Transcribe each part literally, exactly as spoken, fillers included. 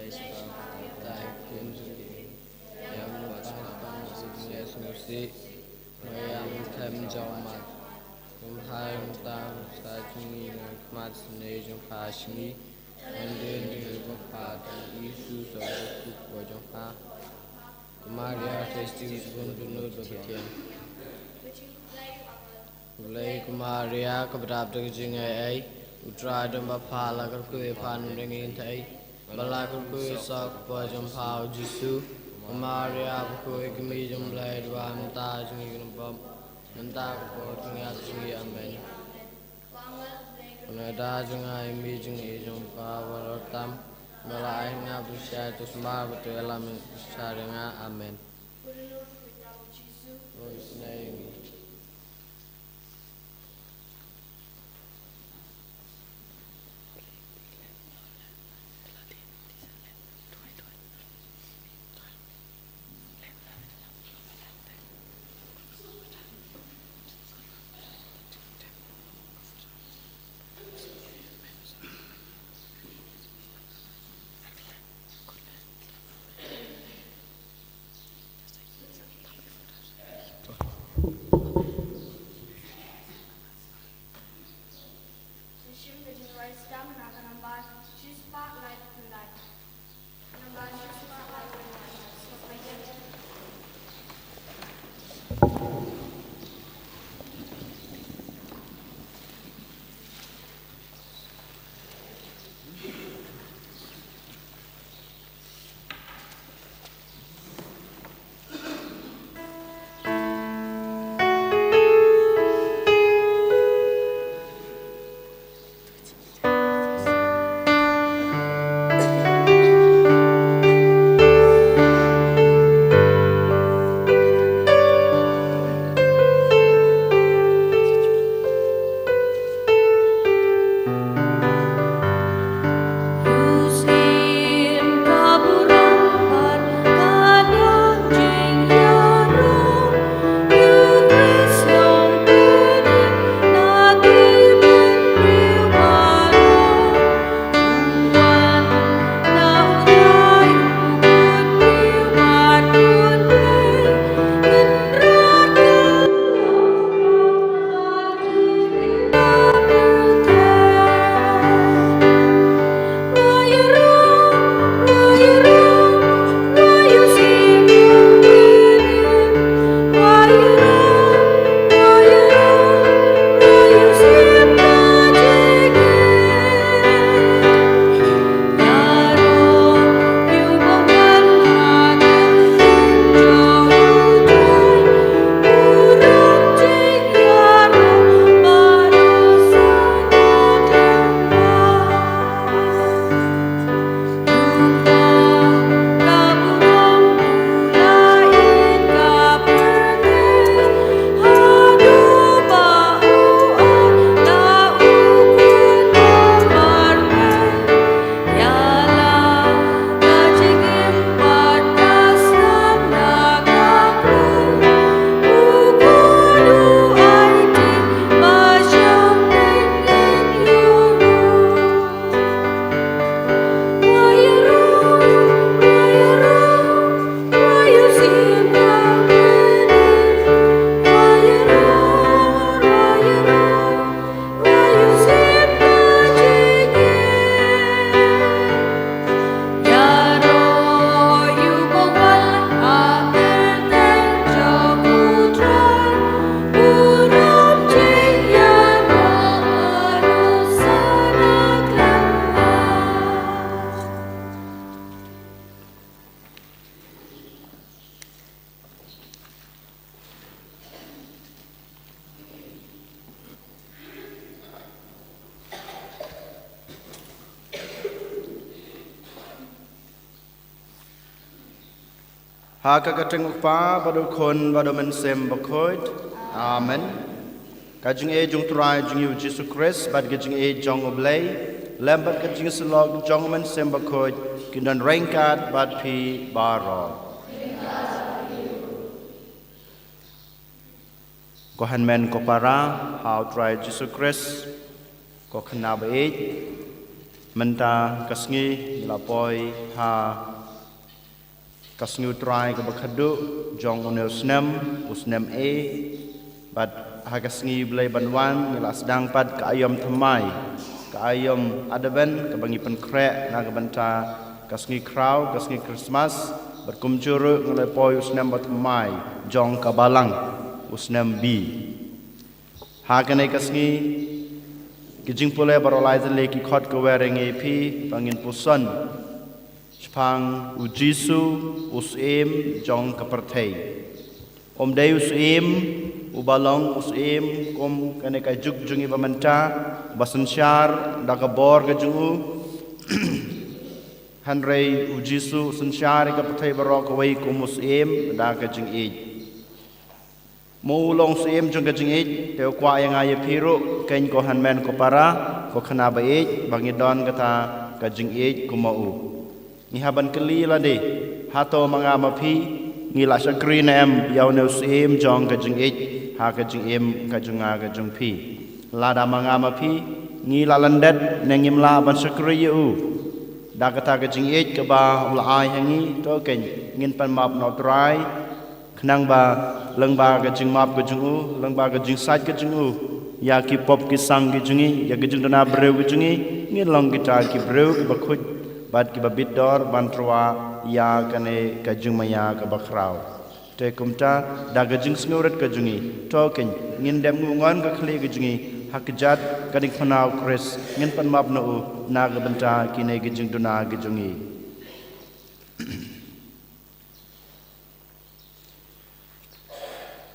Ïa ka bynta ka jingïasngewsih, ïa ka bynta ka jingïasngewsih, ïa ka bynta ka jingïasngewsih. Kum ha ïa ka bynta ka jong ngi, ngi khmat sngewsih jong pha sha ngi. Ngan dien jong ngi ba pha, tang Jisu sa u kpa jong pha. Ko Maria, trei sting sbun bun nud ba pathiang. Khublei ko Maria, kaba dap da ka jingai ei, U Trai u don bad pha, la kyrkhu ïa pha na bynta ki kynthei, bad la kyrkhu ïa u saw kpa jong pha u Jisu. Ko Maria, bakhuid ka kmie jong U Blei, duwai ïa ngi ki donkam, mynta ka por jong ka kaba ngi ïap. Amen. Ko Nongïada jong nga, ïa ka kmie jong ngi jong u kpa baroh tam, ba la ai ha nga ba shisha ïa u sumar bad u ïalam ba shisha ïa nga. Amen. Ha ka kyrteng u Kpa, bad u Khun, bad u Mynsiem Bakhuid. Amen. Ka jingïeit jong u Trai jong ngi u Jisu Khrist, bad ka jingïeit jong u Blei, lem bad ka jingïasyllok jong u Mynsiem Bakhuid, kin don ryngkat bad phi baroh. Ko hynmen ko para ha u Trai Jisu Khrist, ko khynnah ba ïeit, Mynta ka sngi ngi la poi ha ka sngi U Trai kaba khadduh jong une u snem, u snem A. Bad ha ka sngi Blei ban wan ngi la sdang pat ka aïom thymmai, ka aïom Advent kaba ngi pynkhreh na ka bynta ka sngi khraw, ka sngi Christmas. Bad kumjuh ruh ngi la poi u snem ba thymmai jong ka Balang, u snem B. Ha kane ka sngi ki jingpule baroh lai tylli ki khot kawei ïa ngi ïa phi ba ngin puson shaphang U Jisu, u Syiem jong ka pyrthei. Um dei u Syiem uba long u Syiem kum kane ka juk jong ngi ba mynta, ba synshar da ka bor ka jong u. Hynrei U Jisu u synshar ïa ka pyrthei baroh kawei kum u Syiem da ka jingïeit. Mo u long u Syiem jong ka jingïeit, te u kwah ïa nga ïa phi ruh, kein ko hynmen ko para, ko khynnah ba ïeit, ba ngi don kata ka jingïeit kum ma u. Ngi hap ban kylli lade, hato ma nga ma phi ngi la shakri ne em ïa une u Syiem jong ka jingïeit ha ka jingim ka jong nga ka jong phi? Lada ma nga ma phi ngi la lyndet ne ngim lah ban shakri ïa u da kata ka jingïeit kaba u la ai ha ngi, to kein ngin pan map na U Trai. Khnang ba lyngba ka jingmap ka jong u, lyngba ka jingsait ka jong u ïa ki pop ki sang ki jong ngi, ïa ki jingduna briew ki jong ngi, ngin long kita ki briew kiba khuid bad kiba bit dor ban tyrwa ïa kane ka jingmaïa kaba khraw. Te kumta da ka jingsngewrit ka jong ngi, to kein ngin dep nguh ngon ka khlieh ka jong ngi ha kjat ka diengphna U Khrist, ngin pan map na u na ka bynta kine ki jingduna ki jong ngi.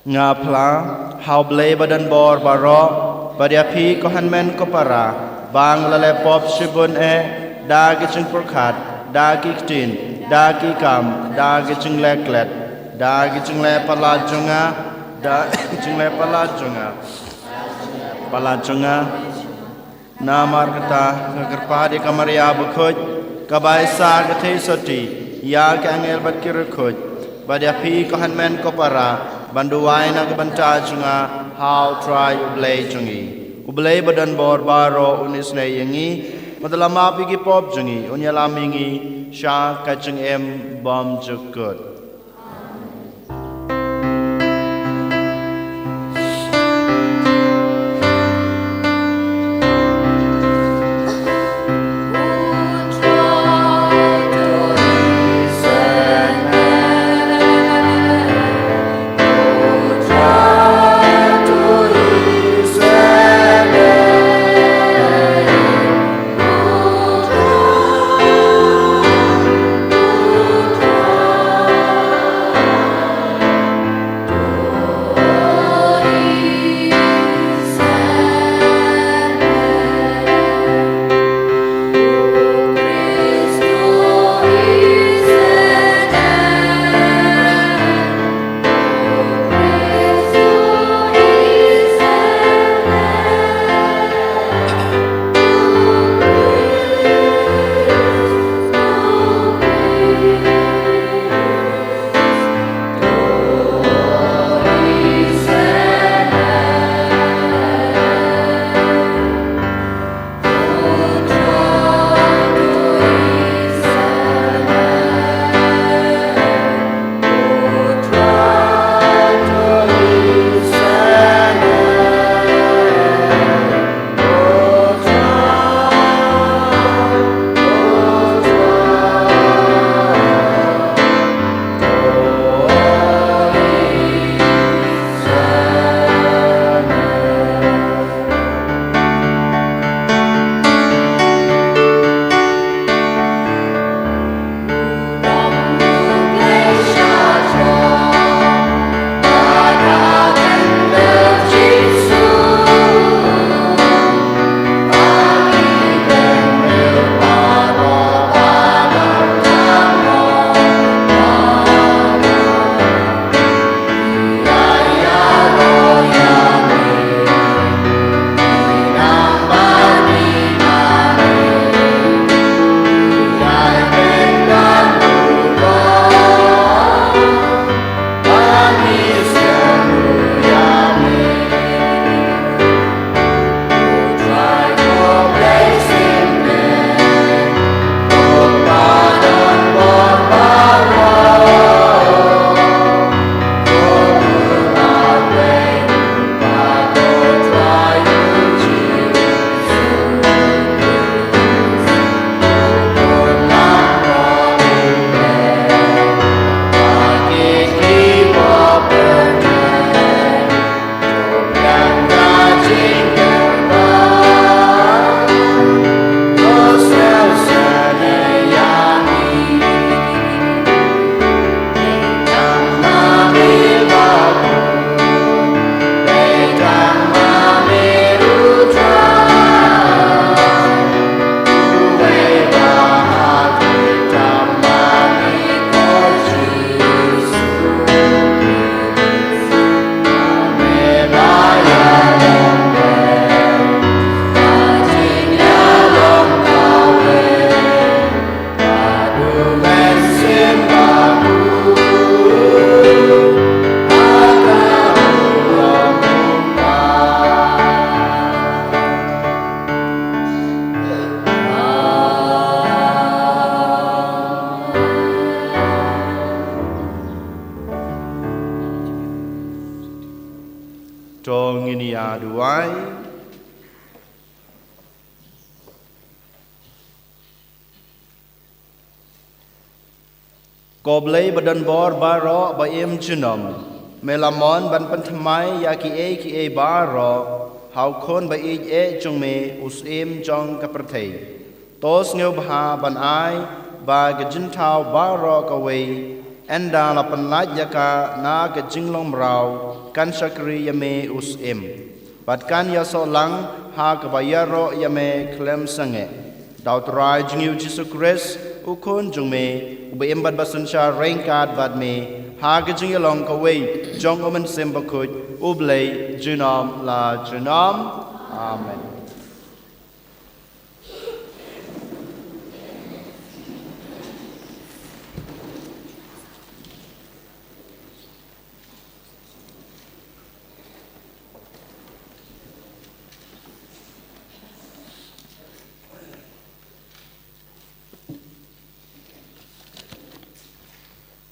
Nga phla ha U Blei ba don bor baroh, bad ïa phi ko hynmen ko para, ba nga la leh pop shibun eh, da ki jingpyrkhat, da ki ktien, da ki kam, da ki jingleh klet, da ki jingleh palat jong nga, da ki jingleh palat jong nga, palat jong nga. Namar kata nga kyrpad ïa ka Maria bakhuid, kaba ai sa ka theisotti ïa ki angel bad ki riewkhuid, bad ïa phi ko hynmen ko para, ban duwai na ka bynta jong nga ha U Trai U Blei jong ngi. U Blei ba don bor baroh un isynei ïa ngi, bad un ïalam ïa ki pop jong ngi, un ïalam ïa ngi sha ka jingim bymjukut. duwai. Ko Blei ba don bor baroh ba im junom, me la mon ban pynthymmai ïa kiei kiei baroh ha u Khun ba ïeit eh jong me, u Syiem jong ka pyrthei. To sngewbha ban ai ba ka jingthaw baroh kawei, ynda la pynlait ïa ka na ka jinglong mraw, kan shakri ïa me u Syiem. Bad kan ïasoh lang ha kaba ïaroh ïa me khlem sangeh. Da u Trai jong ngi u Jisu Khrist, u Khun jong me, uba im bad ba synshar ryngkat bad me, ha ka jingïalong kawei jong u Mynsiem Bakhuid, U Blei, junom la junom. Amen.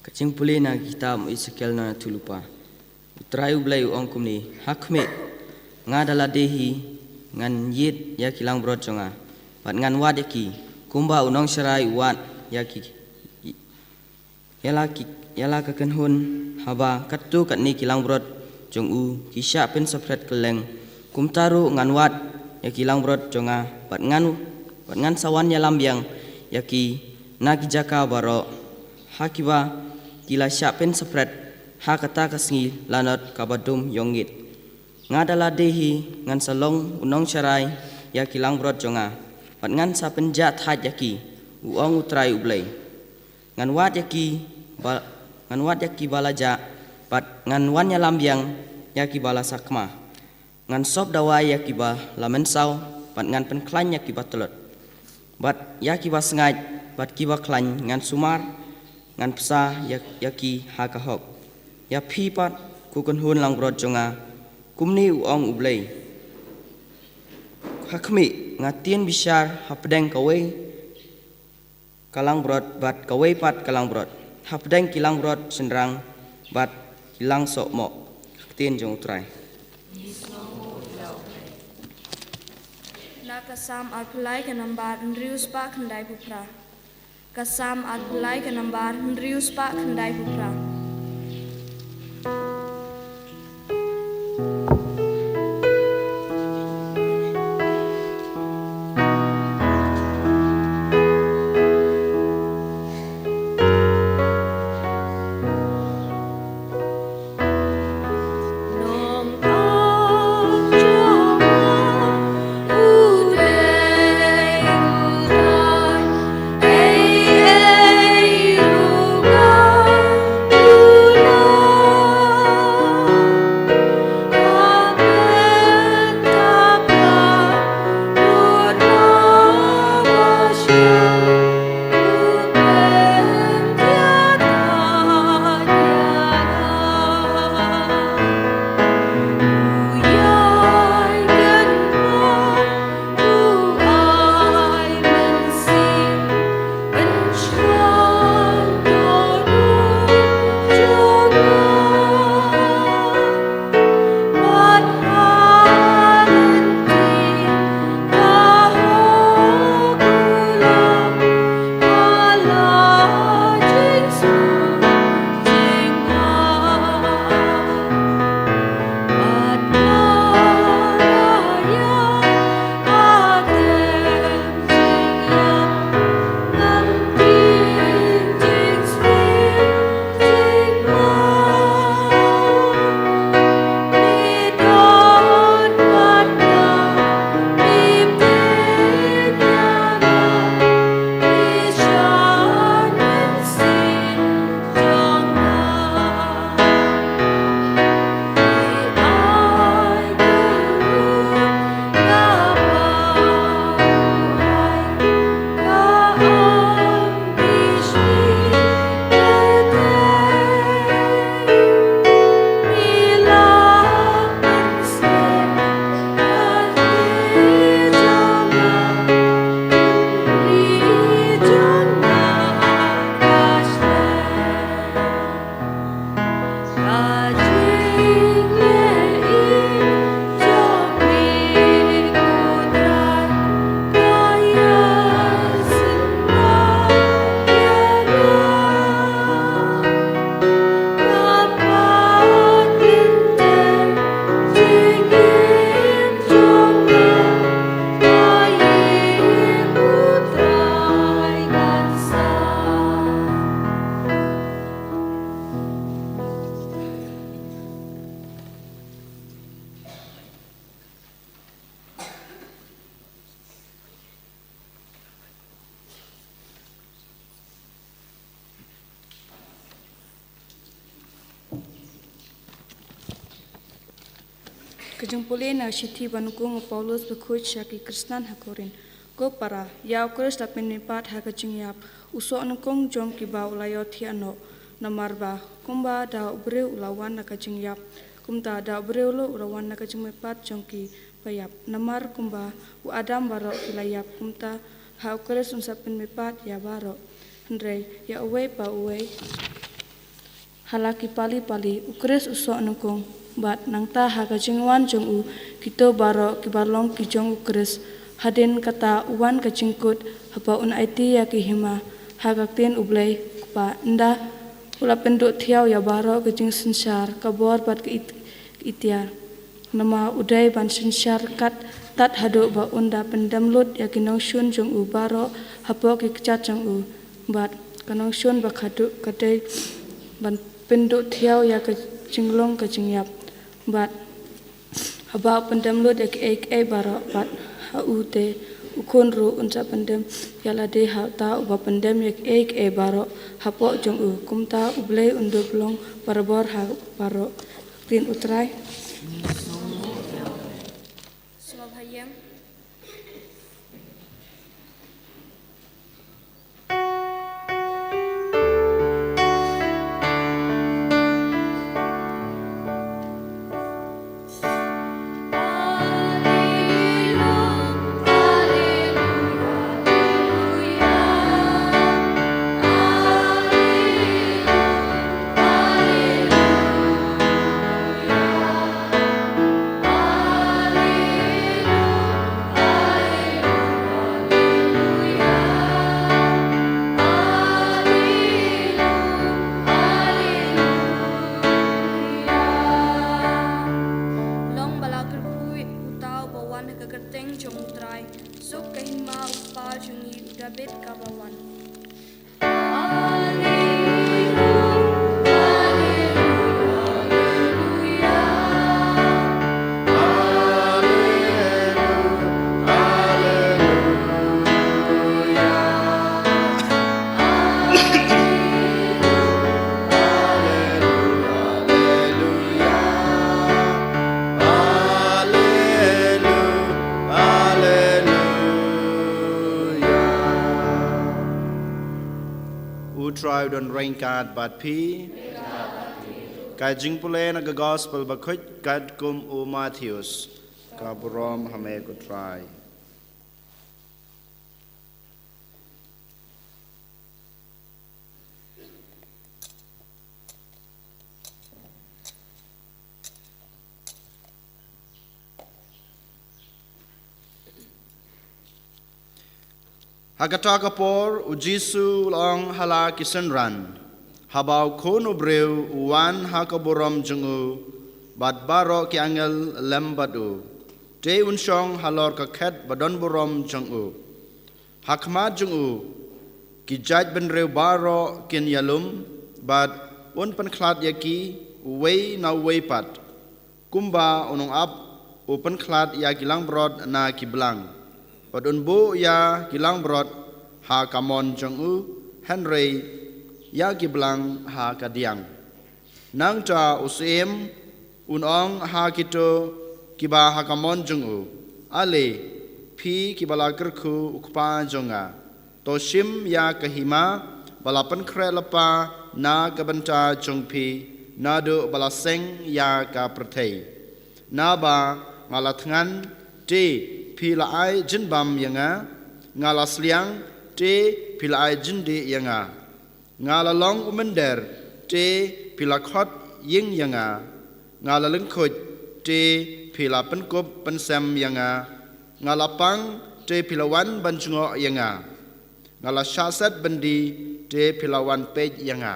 Ka jingpule na ka kitab u Esekiel na thulupa. U Trai U Blei u ong kumne: Ha khmih, nga da lade hi ngan ïit ïa ki langbrot jong nga, bad ngan wad ïa ki, kumba u nongsharai u wad ïa ki, ïa la ki, ïa la ka kynhun, haba katto katne ki langbrot jong u ki shah pynsaphriang kylleng. Kumta ruh ngan wad ïa ki langbrot jong nga, bad ngan, bad ngan sa wan ïalam biang ïa ki na ki jaka baroh, ha kiba ki la shah pynsaphriang ha kata ka sngi lanot kaba dum ïongit. Nga da lade hi ngan sa long u nongsharai ïa ki langbrot jong nga, bad ngan sa pynjah thait ïa ki, u ong U Trai U Blei. Ngan wad ïa ki ba, ngan wad ïa ki ba la jah, bad ngan wan ïalam biang ïa ki ba la sakma. Ngan sop dawai ïa ki ba la mynsaw, bad ngan pynkhlaiñ ïa ki ba tlot. Bad ïa ki ba sngaid, bad ki ba khlaiñ ngan sumar, ngan bsa ïa, ïa ki ha ka hok. Ïa phi pat, ko kynhun langbrot jong nga, kumne u ong U Blei: Ha khmih, nga tieng bishar hapdeng kawei ka langbrot bad kawei pat ka langbrot, hapdeng ki langbrot shynrang bad ki langsohmoh. Ka ktien jong U Trai. Na ka Salm arphew lai ka nambar hynriew spah khyndaiphew phra. Ka Salm arphew lai ka nambar hynriew spah khyndaiphew phra. Jingpule na shithi ba nyngkong u Paulus bakhuid sha ki khristan ha Korinth. Ko para, ïa u Khrist la pynmihpat ha ka jingïap, u soh nyngkong jong kiba u la ïohthiah noh. Namar ba kumba da u briew u la wan na ka jingïap, kumta da u briew ruh u la wan na ka jingmihpat jong kiba ïap. Namar kumba u Adam baroh ki la ïap, kumta ha u Khrist un sa pynmihpat ïa baroh. Hynrei ïa uwei pa uwei ha la ki pali pali, u Khrist u soh nyngkong. Bad nangta ha ka jingwan jong u, kito baroh kiba long ki jong u Khrist. Hadien kata u wan ka jingkut, haba un aiti ïa ki hima ha ka ktien u Blei u Kpa. Ynda u la pynduh thiaw ïa baroh ka jingsynshar, ka bor bad ka it-, ka itiar. Namar u dei ban synshar kat tad haduh ba un da pyndem lut ïa ki nongshun jong u baroh hapoh ki kjat jong u. Bad ka nongshun ba khadduh ka dei ban pynduh thiaw ïa ka jinglong ka jingïap. Bad haba u pyndem lut ïa kiei kiei baroh, bad ha u te u khun ruh un sa pyndem ïa lade ha uta uba pyndem ïa kiei kiei baroh hapoh jong u. Kumta u Blei un dup long barabor ha baroh. Ktien u Trai. Sngewbha ïeng. Long ba la kyrkhu uta uba wan ha ka kyrteng jong u Trai. Suk ka hima u kpa jong ngi u Dabid kaba wan. U Trai u don ryngkat bad phi. Ka jingpule na ka gospel bakhuid katkum u Mathaios. Ka burom ha me ko Trai. Ha kata ka por, u Jisu u la ong ha la ki synran, haba u Khun u briew u wan ha ka burom jong u, bad baroh ki angel lem bad u, te un shong halor ka khet ba don burom jong u. Ha khmat jong u, ki jaid bynriew baroh kin ïalum, bad un pynkhlad ïa ki, uwei na uwei pat. Kumba u nongap u pynkhlad ïa ki langbrot na ki blang. Bad un buh ïa ki langbrot ha ka mon jong u, hynrei ïa ki blang ha ka diang. Nangta u Syiem un ong ha kito kiba ha ka mon jong u, Ale, phi kiba la kyrkhu u Kpa jong nga, to shim ïa ka hima ba la pynkhreh lypa na ka bynta jong phi, naduh ba la seng ïa ka pyrthei. Naba nga la thngan, te phi la ai jingbam ïa nga, nga la sliang, te phi la ai jingdih ïa nga. Nga la long u mynder, te phi la khot ïing ïa nga. Nga la lyngkhuid, te phi la pynkup pynsem ïa nga. Nga la pang, te phi la wan ban jngoh ïa nga. Nga la shah set byndi, te phi la wan peit ïa nga.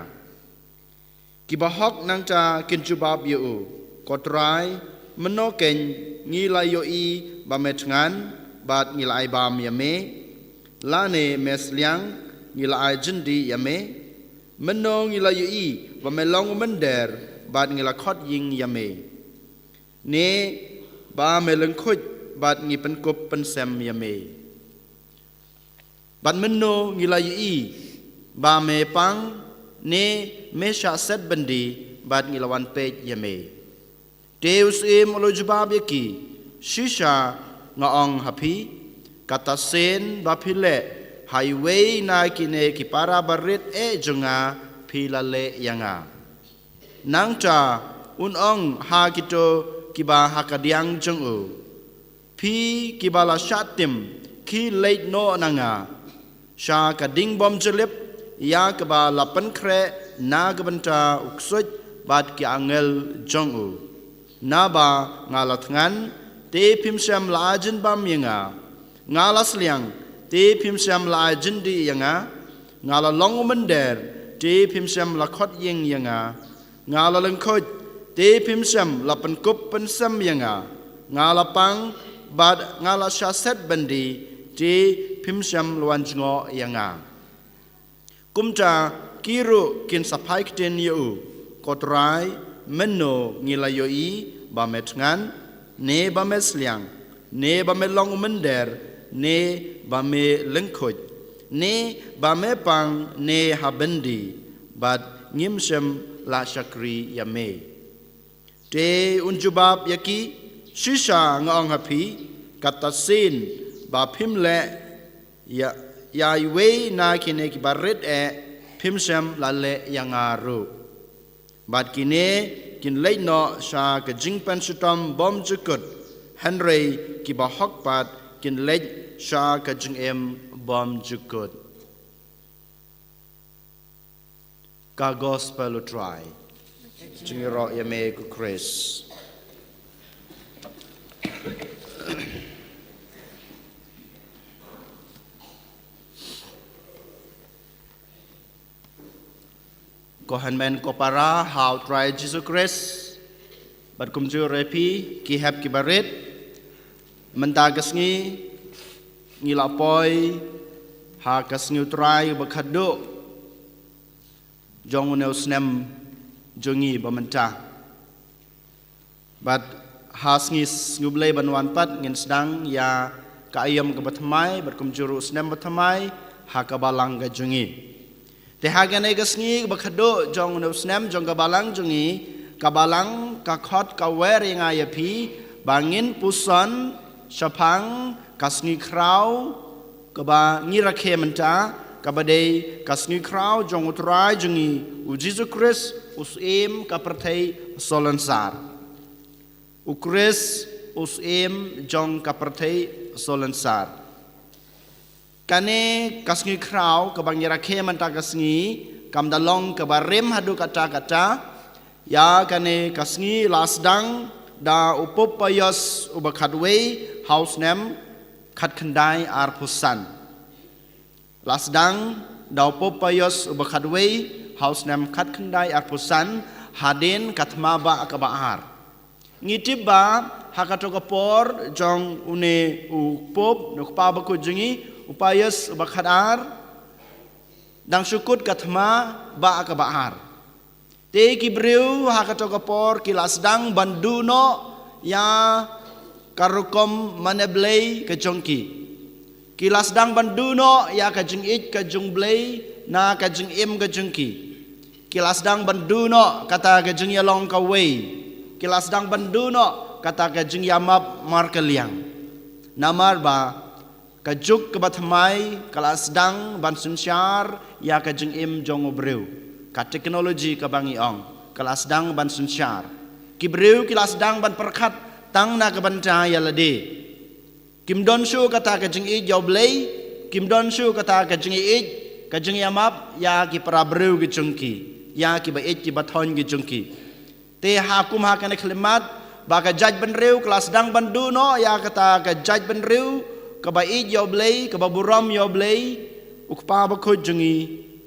Kiba hok nangta kin jubab ïa u, Ko Trai, mynno keiñ ngi la ïohi ba me thngan, bad ngi la ai bam ïa me, lane me sliang, ngi la ai jingdih ïa me? Mynno ngi la ïohi ba me long u mynder, bad ngi la khot ïing ïa me, ne ba me lyngkhuid, bad ngi pynkup pynsem ïa me? Bad mynno ngi la ïohi ba me pang, ne me shah set byndi, bad ngi la wan peit ïa me? Te u syiem u la jubab ïa ki, shisha nga ong ha phi, kata sien ba phi leh ha iwei na kine ki para barit eh jong nga, phi la leh ïa nga. Nangta un ong ha kito kiba ha kadiang jong u, phi kiba la shah tim, khie leit noh na nga sha ka ding bymjulip, ïa kaba la pynkhreh na ka bynta u ksuid bad ki angel jong u. Naba nga la thngan, te phim shym la ai jingbam ïa nga. Nga la sliang, te phim shym la ai jingdih ïa nga. Nga la long u mynder, te phim shym la khot ïing ïa nga. Nga la lyngkhuid, te phim shym la pynkup pynsem ïa nga. Nga la pang, bad nga la shah set byndi, te phim shym la wan jngoh ïa nga. Kumta ki ruh kin sa phai ktien ïa u, ko Trai, mynno ngi la ïohi ba me thngan, ne ba me sliang, ne ba me long u mynder, ne ba me lyngkhuid, ne ba me pang ne ha byndi, bad ngim shym la shakri ïa me? Te un jubab ïa ki, shisha nga ong ha phi, kata sien ba phim leh ïa, ïa iwei na kine ki barit eh, phim shym la leh ïa nga ruh. Bad kine kin leit noh sha ka jingpynshitom bymjukut, hynrei kiba hok pat kin leit sha ka jingim bymjukut. Ka Gospel u Trai. Jingïaroh ïa me ko Khrist. Ko hynmen ko para ha u Trai Jisu Khrist, bad kumjuh ruh ïa phi ki hep ki barit, mynta ka sngi ngi la poi ha ka sngi u Trai uba khatduh jong une u snem jong ngi ba mynta. Bad ha sngi, sngi U Blei ban wan pat ngin sdang ïa ka aïom kaba thymmai, bad kumjuh ruh u snem ba thymmai ha ka balang ka jong ngi. Te ha kane ka sngi kaba khatduh jong une u snem jong ka balang jong ngi, ka balang ka khot ka wer ïa nga ïa phi ba ngin puson shaphang ka sngi khraw kaba ngi rakhe mynta, kaba dei ka sngi khraw jong u Trai jong ngi u Jisu Khrist, u Syiem ka pyrthei solensar. U Khrist, u Syiem jong ka pyrthei solensar. Kane ka sngi khraw kaba ngi rakhe mynta ka sngi, kam da long kaba rim haduh katta katta. Ïa kane ka sngi la sdang da u Pope Pius uba khatwei ha u snem khatkhyndai arphew san. La sdang da u Pope Pius uba khatwei ha u snem khatkhyndai arphew san, hadien ka thma bah kaba ar. Ngi tip ba ha kato ka por jong une u Pope, ne u kpa bakhuid jong ngi, u Pius uba khatar, dang shu kut ka thma bah kaba ar. Te ki briew ha kato ka por ki la sdang ban duh noh ïa ka rukom mane blei ka jong ki. Ki la sdang ban duh noh ïa ka jingïeit ka jong U Blei na ka jingim ka jong ki. Ki la sdang ban duh noh kata ka jingïalong kawei. Ki la sdang ban duh noh kata ka jingïamap markylliang. Namar ba ka juk kaba thymmai ka la sdang ban synshar ïa ka jingim jong u briew. Ka teknoloji kaba ngi ong ka la sdang ban synshar. Ki briew ki la sdang ban pyrkhat tang na ka bynta ïa lade. Kim don shuh kata ka jingïeit ïa U Blei, kim don shuh kata ka jingïeit, ka jingïamap ïa ki para briew ki jong ki, ïa kiba ïeit kiba thoiñ ki jong ki. Te ha kum ha kane ka khyllipmat ba ka jaitbynriew ka la sdang ban duh noh ïa kata ka jaitbynriew kaba ïeit ïa U Blei, kaba burom ïa U Blei, u kpa bakhuid jong ngi,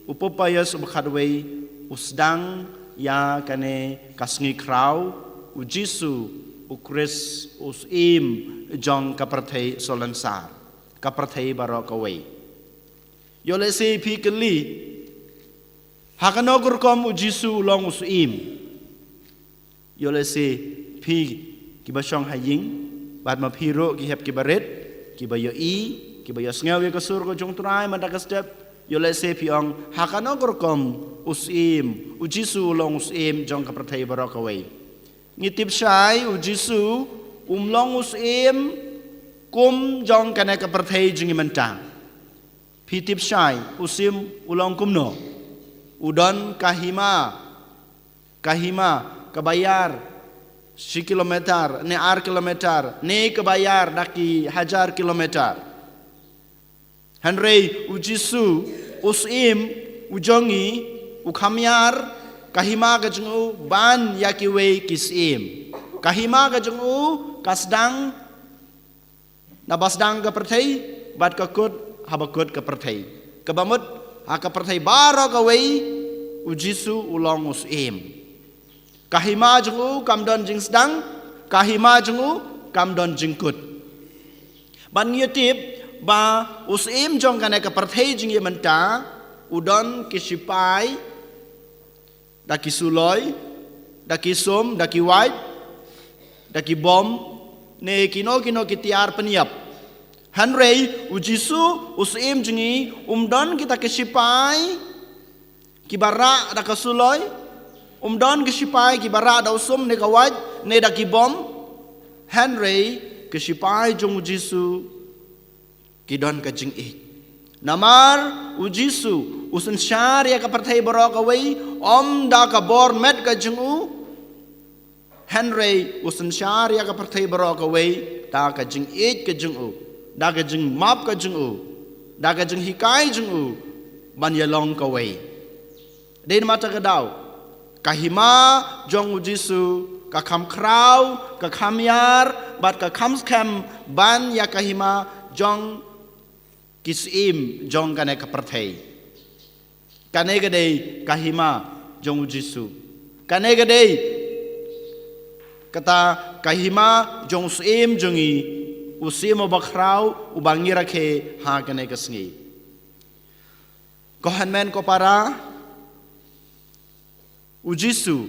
u Pope Pius uba khatwei, u sdang ïa kane ka sngi khraw, u Jisu, u Khrist, u Syiem jong ka pyrthei solensar, ka pyrthei baroh kawei. Ïoh lehse phi kylli, ha kano ka rukom u Jisu u long u Syiem? Ïoh lehse phi kiba shong ha ïing, bad ma phi ruh ki hep kiba rit, kiba ïohi, kiba ïohsngew ïa ka sur ka jong u Trai mynta ka step, ïoh lehse phi ong, ha kano ka rukom u Syiem, u Jisu u long u Syiem jong ka pyrthei baroh kawei? Ngi tip shai u Jisu um long u syiem kum jong kane ka pyrthei jong ngi mynta. Phi tip shai u syiem u long kumno? U don ka hima, ka hima kaba ïar shi kilometer ne ar kilometer ne kaba ïar da ki hajar kilometer. Hynrei u Jisu u syiem u jong ngi u kham ïar ka hima ka jong u ban ïa kiwei ki syiem. Ka hima ka jong u ka sdang naba sdang ka pyrthei bad ka kut haba kut ka pyrthei. Kaba mut ha ka pyrthei baroh kawei u Jisu u long u syiem. Ka hima jong u kam don jingsdang, ka hima jong u kam don jingkut. Ban ngi tip ba u syiem jong kane ka pyrthei jong ngi mynta u don ki shipai da ki suloi, da ki sum, da ki wait, da ki bom ne kino kino ki tiar pynïap. Hynrei u Jisu u syiem jong ngi um don kita ki shipai kiba rah da ka suloi, um don ki shipai kiba rah da u sum ne ka wait ne da ki bom. Hynrei ki shipai jong u Jisu ki don ka jingïeit. Namar u Jisu u synshar ïa ka pyrthei baroh kawei ym da ka bor met ka jong u. Hynrei u synshar ïa ka pyrthei baroh kawei da ka jingïeit ka jong u, da ka jingmap ka jong u, da ka jinghikai jong u ban ïalong kawei. Dei namar kata ka daw ka hima jong u Jisu ka kham khraw, ka kham ïar bad ka kham skhem ban ïa ka hima jong ki syiem jong kane ka pyrthei. Kane ka dei ka hima jong u Jisu. Kane ka dei kata ka hima jong u syiem jong ngi, u syiem uba khraw uba ngi rakhe ha kane ka sngi. Ko hynmen ko para, u Jisu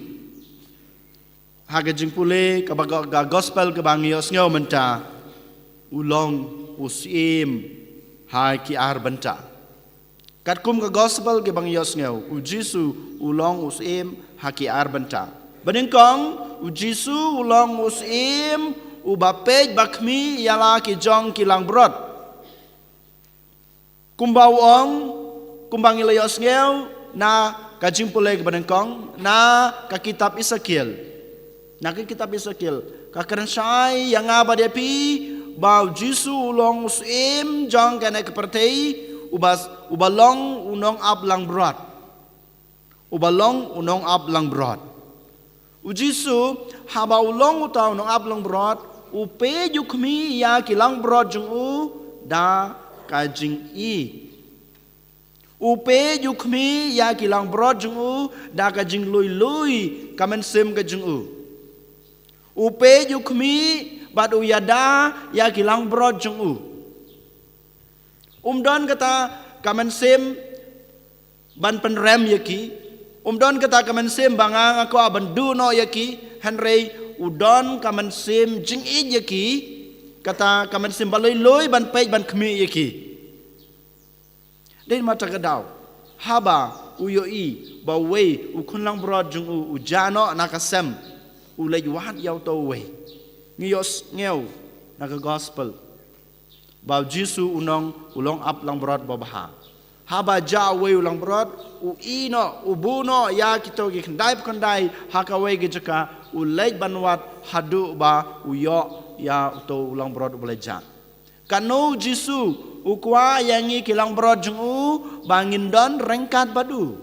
ha ka jingpule kaba ka, ka gospel kaba ngi ïohsngew mynta u long u syiem ha ki ar bynta. Katkum ka gospel kaba ngi ïohsngew u Jisu u long u syiem ha ki ar bynta. Banyngkong u Jisu u long u syiem uba peit ba khmih ïa la ki jong ki langbrot. Kumba u ong, kumba ngi la ïohsngew na ka jingpule kaba nyngkong na ka kitab Esekiel. Na ka kitab Esekiel ka kren shai ïa nga bad ïa phi ba u Jisu u long u syiem jong kane ka pyrthei, uba, uba long u nongap langbrot. Uba long u nongap langbrot. U Jisu haba u long uta u nongap langbrot, u peit u khmih ïa ki langbrot jong u da ka jingïeit. U peit u khmih ïa ki langbrot jong u da ka jinglui lui ka mynsiem ka jong u. U peit u khmih bad u ïada ïa ki langbrot jong u. Um don kata ka mynsiem ban pynrem ïa ki. Um don kata ka mynsiem ba nga nga kwah ban duh noh ïa ki. Hynrei u don ka mynsiem jingïeit ïa ki. Kata ka mynsiem ba lui lui ban peit ban khmih ïa ki. Dei namar kata ka daw haba u ïohi ba uwei u khun langbrot jong u u jah noh na ka sem, u leit wad ïa uta uwei. Ngi ïohsngew na ka gospel ba u Jisu u long u nongap langbrot babha. Haba jah uwei u langbrot, u ïeh noh, u buh noh ïa kito ki khyndai khyndai ha kawei ka jaka, u leit ban wad haduh ba u ïoh ïa uto u langbrot uba la jah. Katno u Jisu u kwah ïa ngi ki langbrot jong u ba ngin don ryngkat bad u.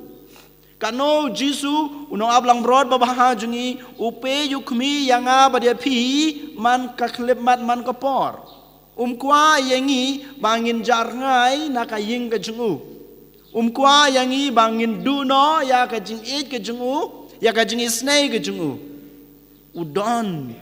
Katno u Jisu u nongap langbrot babha jong ngi u peit u khmih ïa nga bad ïa phi man ka khyllipmat man ka por. Um kwah ïa ngi ba ngin jah rngai na ka ïing ka jong u. Um kwah ïa ngi ba ngin duh noh ïa ka jingïeit ka jong u, ïa ka jingisynei ka jong u. U don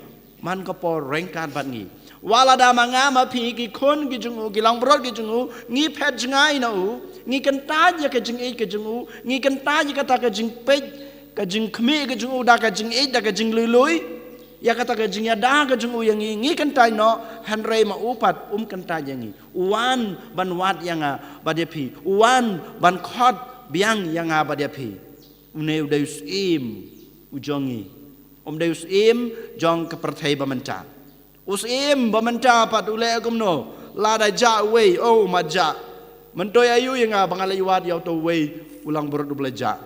man ka por ryngkat bad ngi. Wat lada ma nga ma phi ki khun ki jong u, ki langbrot ki jong u, ngi phet jngai na u, ngi kyntait ïa ka jingïeit ka jong u, ngi kyntait ïa kata ka jingpeit, ka jingkhmih ka jong u da ka jingïeit da ka jinglui lui. Ïa kata ka jingïada ka jong u ïa ngi, ngi kyntait noh, hynrei ma u pat um kyntait ïa ngi. U wan ban wad ïa nga bad ïa phi. U wan ban khot biang ïa nga bad ïa phi. Une u dei u syiem u jong ngi. Um dei u syiem jong ka pyrthei ba mynta. U syiem ba mynta pat u leh kumno? Lada jah uwei, oh, u mat jah. Myntoi aïu ïa nga ba ngan leit wad ïa uto uwei u langbrot uba la jah?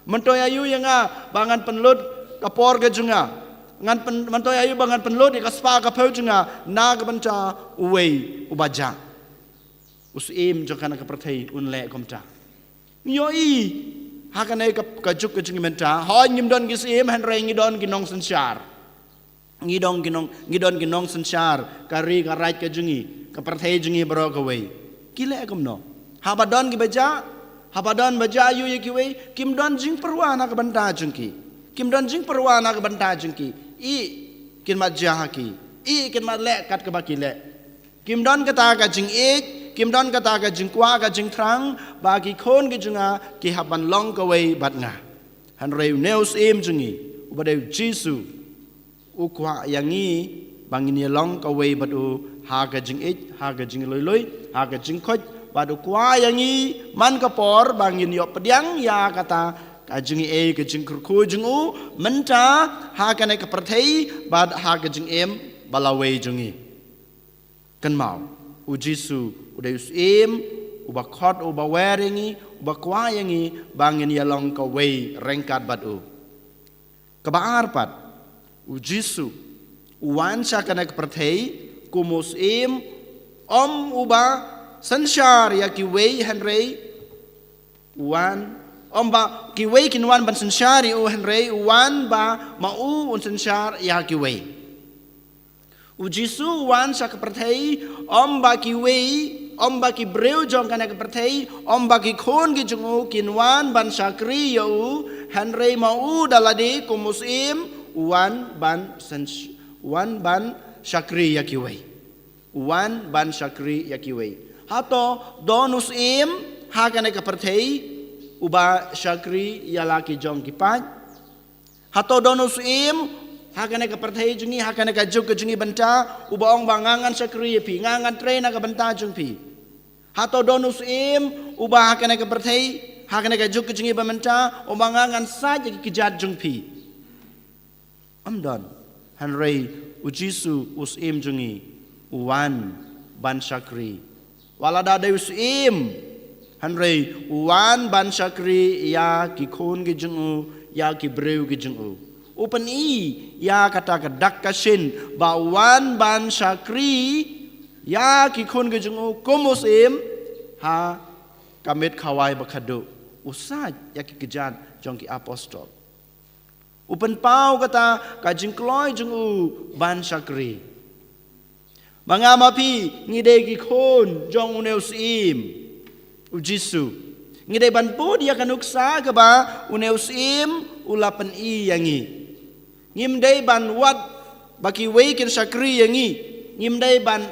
Myntoi aïu ïa nga ba ngan pynlut ka por ka jong nga? Ngan pyn, myntoi aïu ba ngan pynlut ïa ka spah ka phew jong nga na ka bynta uwei uba jah? U syiem jong kane ka pyrthei un leh kumta. Ngi ïohi ha kane ka, ka juk ka jong ngi mynta, hooid ngim don ki syiem, hynrei ngi don ki nongsynshar. Ngi don ki nong, ngi don ki nongsynshar, ka ri ka raij ka jong ngi, ka pyrthei jong ngi baroh kawei. Ki leh kumno? Haba don kiba jah, haba don ba jah aïu ïa kiwei, kim don jingpyrwa na ka bynta jong ki. Kim don jingpyrwa na ka bynta jong ki. Ïeh, kin mat jah ha ki. Ïeh, kin mat leh kat kaba ki leh. Kim don kata ka jingïeit, kim don kata ka jingkwah ka jingthrang, ba ki khun ki jong nga ki hap ban long kawei bad nga. Hynrei une u syiem jong ngi, uba dei u Jisu, u kwah ïa ngi ba ngin ïalong kawei bad u ha ka jingïeit, ha ka jinglui lui, ha ka jingkhuid, bad u kwah ïa ngi man ka por ba ngin ïoh pdiang ïa kata ka jingïeit, ka jingkyrkhu jong u mynta ha kane ka pyrthei bad ha ka jingim ba lawei jong ngi. Kynmaw, u Jisu u dei u syiem uba khot, uba wer ïa ngi, uba kwah ïa ngi ba ngin ïalong kawei ryngkat bad u. Kaba ar pat, u Jisu u wan sha kane ka pyrthei kum u syiem, ym uba synshar ïa kiwei, hynrei u wan, ym ba kiwei kin wan ban synshar ïa u, hynrei u wan ba ma u un synshar ïa kiwei. U Jisu u wan sha ka pyrthei, ym ba kiwei, ym ba ki briew jong kane ka pyrthei, ym ba ki khun ki jong u kin wan ban shakri ïa u, hynrei ma u da lade kum u syiem, u wan ban syn-, u wan ban shakri ïa kiwei. U wan ban shakri ïa kiwei. Hato don u syiem ha kane ka pyrthei uba shakri ïa la ki jong ki paid? Hato don u syiem ha kane ka pyrthei jong ngi, ha kane ka juk ka jong ngi mynta, uba ong ba nga ngan shakri ïa phi, nga ngan trei na ka bynta jong phi? Hato don u syiem uba ha kane ka pyrthei, ha kane ka juk ka jong ngi ba mynta, uba nga ngan sait ïa ki kjat jong phi? Ym don. Hynrei u Jisu u syiem jong ngi, u wan ban shakri. Wat la da dei u syiem, hynrei u wan ban shakri ïa ki khun ki jong u, ïa ki briew ki jong u. U pyni ïa kata ka dak ka shin ba u wan ban shakri ïa ki khun ki jong u kum u syiem ha ka miet khawai ba khadduh. U sait ïa ki kjat jong ki apostol. U pynpaw kata ka jingkloi jong u ban shakri. Ma nga ma phi ngi dei ki khun jong une u syiem, u Jisu. Ngi dei ban bud ïa ka nuksa kaba une u syiem u la pyni ïa ngi. Ngim dei ban wad ba kiwei kin shakri ïa ngi. Ngim dei ban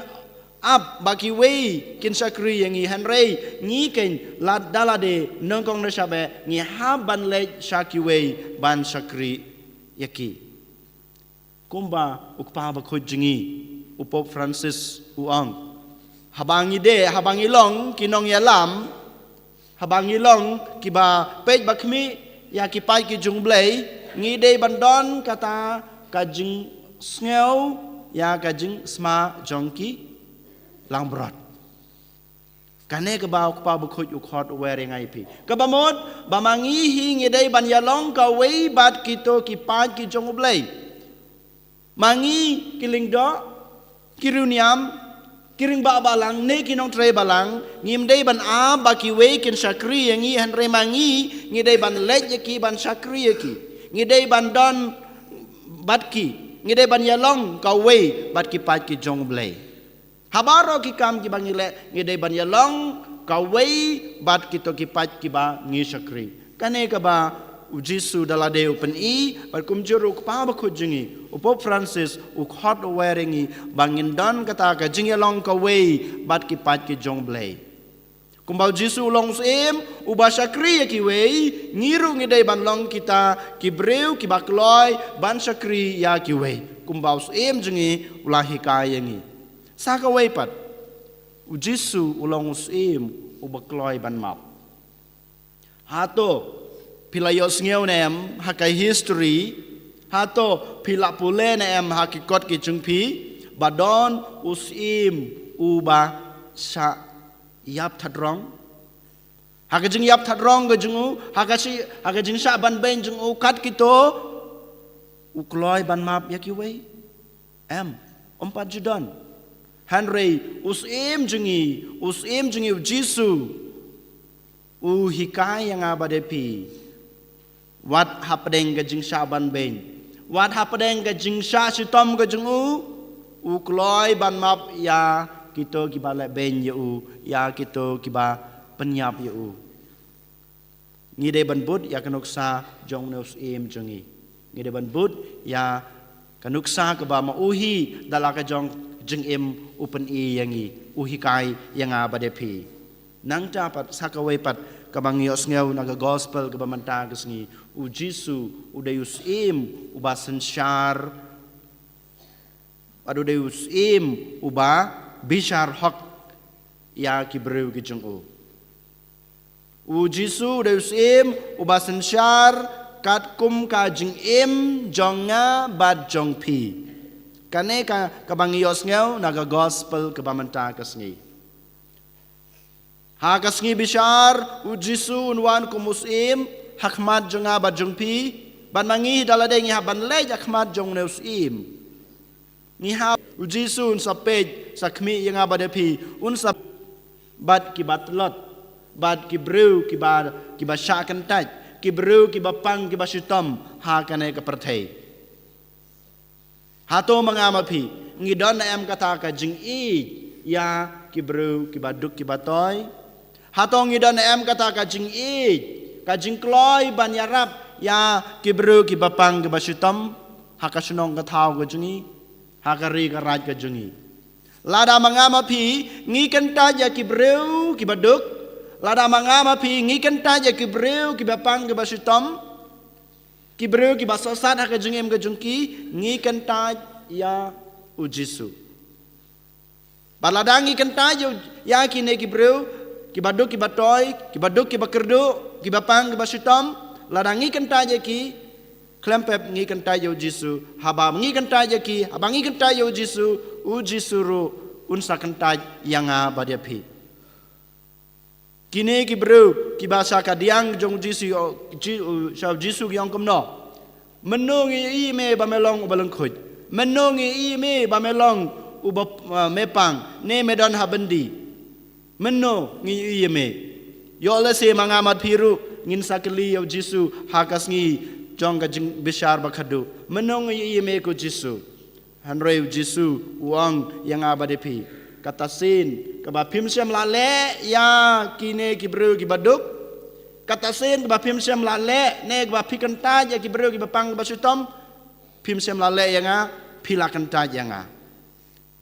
ap ba kiwei kin shakri ïa ngi, hynrei ngi keiñ lad da lade, nyngkong na shabe, ngi hap ban leit sha kiwei ban shakri ïa ki. Kumba u Kpa Bakhuid jong ngi, u Pope Francis u ong, haba ngi dei, haba ngi long ki nongïalam, haba ngi long kiba peit ba khmih ïa ki paid ki jong U Blei, ngi dei ban don kata ka jingsngew ïa ka jingsma jong ki langbrot. Kane kaba u Kpa Bakhuid u khot u wer ïa nga ïa phi. Kaba mut ba ma ngi hi ngi dei ban ïalong kawei bad kito ki paid ki jong U Blei. Ma ngi ki lyngdoh, ki riewniam, ki rangbah balang ne ki nongtrei balang, ngim dei ban ap ba kiwei kin shakri ïa ngi, hynrei ma ngi ngi dei ban leit ïa ki ban shakri ïa ki. Ngi dei ban don bad ki, ngi dei ban ïalong kawei bad ki paid ki jong U Blei. Habaroh ki kam kiba ngi leh ngi dei ban ïalong kawei bad kito ki paid kiba ngi shakri. Kane kaba u Jisu da lade u pyni bad kumjuh ruh u Kpa Bakhuid jong ngi, u Pope Francis, u khot u wer ïa ngi ba ngin don kata ka jingïalong kawei bad ki paid ki jong U Blei. Kumba u Jisu u long u syiem uba shakri ïa kiwei, ngi ruh ngi dei ban long kita ki briew kiba kloi ban shakri ïa kiwei. Kumba u syiem jong ngi u la hikai ïa ngi. Sa kawei pat, u Jisu u long u syiem uba kloi ban map. Hato phi la ïohsngew ne em ha ka history, Hato phi la pule ne em ha ki kot ki jong phi ba don u syiem uba shah ïap thadrong? Ha ka jingïap thadrong ka jong u, ha ka shi, ha ka jingshah ban beiñ jong u kat kito, u kloi ban map ïa kiwei? Em, ym pat ju don. Hynrei u syiem jong ngi, u syiem jong ngi u Jisu, u hikai ïa nga bad ïa phi. Wat hapdeng ka jingshah ban beiñ, wat hapdeng ka jingshah shitom ka jong u, u kloi ban map ïa kito kiba leh beiñ ïa u, ïa kito kiba pynïap ïa u. Ngi dei ban bud ïa ka nuksa jong une u syiem jong ngi. Ngi dei ban bud ïa ka nuksa kaba ma u hi da la ka jong jingim u pyni ïa ngi, u hikai ïa nga bad ïa phi. Nangta pat sa kawei pat kaba ngi ïohsngew na ka gospel kaba mynta ka sngi, u Jisu u dei u syiem uba synshar, bad u dei u syiem uba bishar hok ïa ki briew ki jong u. U Jisu u dei u syiem uba synshar katkum ka jingim jong nga bad jong phi. Kane ka, kaba ngi ïohsngew na ka gospel kaba mynta ka sngi. Ha ka sngi bishar, u Jisu un wan kum u syiem ha khmat jong nga bad jong phi. Bad ma ngi da lade ngi hap ban leit ha khmat jong une u syiem. Ngi hap, u Jisu un sa peit, sa khmih ïa nga bad ïa phi, un sa bad kiba tlot, bad ki briew kiba, kiba shah kyntait, ki briew kiba pang kiba shitom ha kane ka pyrthei. Hato ma nga ma phi ngi don ne em kata ka jingïeit ïa ki briew kiba duk kiba toi? Hato ngi don ne em kata ka jingïeit, ka jingkloi ban ïarap ïa ki briew kiba pang kiba shitom ha ka shnong ka thaw ka jong ngi, ha ka ri ka raij ka jong ngi? Lada ma nga ma phi ngi kyntait ïa ki briew kiba duk, lada ma nga ma phi ngi kyntait ïa ki briew kiba pang kiba shitom, ki briew kiba sosat ha ka jingim ka jong ki, ngi kyntait ïa u Jisu. Bad lada ngi kyntait ïa, ïa kine ki briew kiba duk kiba toi, kiba duk kiba kyrduh, kiba pang kiba shitom, lada ngi kyntait ïa ki, khlem pep ngi kyntait ïa u Jisu. Haba ngi kyntait ïa ki, haba ngi kyntait ïa u Jisu, u Jisu ruh un sa kyntait ïa nga bad ïa phi. Kine ki briew kiba sha kadiang jong u Jisu, Ji-, u, sha u Jisu ki ong kumno: Mynno ngi ïohi ïa me ba me long uba lyngkhuid? Mynno ngi ïohi ïa me ba me long uba, uh, me pang, ne me don ha byndi? Mynno ngi ïohi ïa me? Ïoh lehse ma nga ma phi ruh ngin sa kylli ïa u Jisu ha ka sngi jong ka jingbishar ba khadduh: Mynno ngi ïohi ïa me ko Jisu? Hynrei u Jisu u ong ïa nga bad ïa phi, kata sien kaba phim shym la leh ïa kine ki briew kiba duk, kata sien kaba phim shym la leh, ne kaba phi kyntait ïa ki briew kiba pang kiba shitom, phim shym la leh ïa nga, phi la kyntait ïa nga.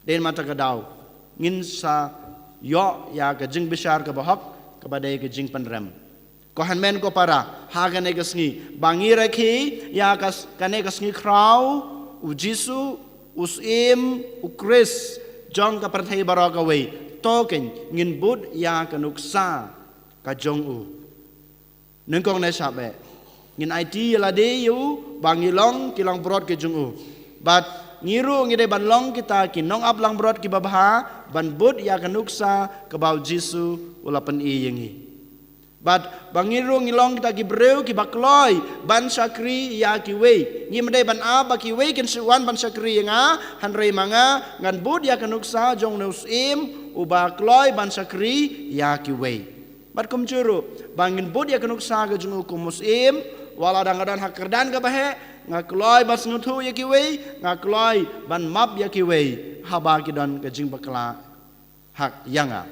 Dei namar kata ka daw ngin sa ïoh ïa ka jingbishar kaba hok, kaba dei ka jingpynrem. Ko hynmen ko para, ha kane ka sngi ba ngi rakhe ïa ka s-, kane ka sngi khraw u Jisu, u Syiem, u Khrist jong ka pyrthei baroh kawei, to kein ngin bud ïa ka nuksa ka jong u. Nyngkong ne shah beh, ngin aiti ïa lade ïa u ba ngi long ki langbrot ki jong u. Bad ngi ruh ngi dei ban long kita ki nongap langbrot kiba bha, ban bud ïa ka nuksa kaba u Jisu u la pyni ïa ngi. Bad ba ngi ruh ngi long kita ki briew kiba kloi ban shakri ïa kiwei. Ngim dei ban ap ba kiwei kin shu wan ban shakri ïa nga, hynrei ma nga ngan bud ïa ka nuksa jong une u Syiem uba kloi ban shakri ïa kiwei. Bad kumjuh ruh ba ngin bud ïa ka nuksa ka jong u kum u Syiem, wat la dang nga don ha ka kyrdan kaba heh, nga kloi ban sngewthuh ïa kiwei, nga kloi ban map ïa kiwei haba ki don ka jingbakla ha ïa nga.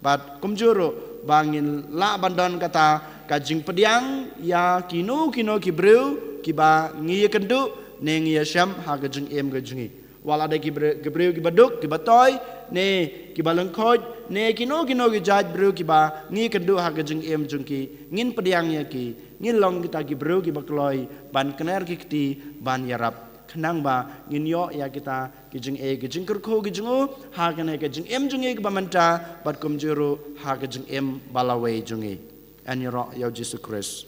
Bad kumjuh ruh ba ngin lah ban don kata ka jingpdiang ïa kino kino ki briew kiba ngi ïakynduh ne ngi ïashem ha ka jingim ka jong ngi. Wat la dei ki bre-, ki briew kiba duk, kiba toi, ne kiba lyngkhuid, ne kino kino ki jait briew kiba ngi ïakynduh ha ka jingim jong ki, ngin pdiang ïa ki, ngin long kita ki briew kiba kloi ban kner ki kti, ban ïarap, khnang ba ngin ïoh ïa kita ki jingeh, ki jingkyrkhu ki jong u ha kane ka jingim jong ngi kaba mynta, bad kumjuh ruh ha ka jingim ba lawei jong ngi. Yn ïaroh ïa u Jisu Khrist.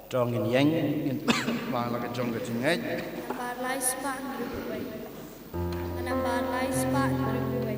To ngin ïeng, ngin plie la ka jong ka jingngeit. Nambar lai spah hynriew phew wei. Nambar lai spah hynriew phew wei.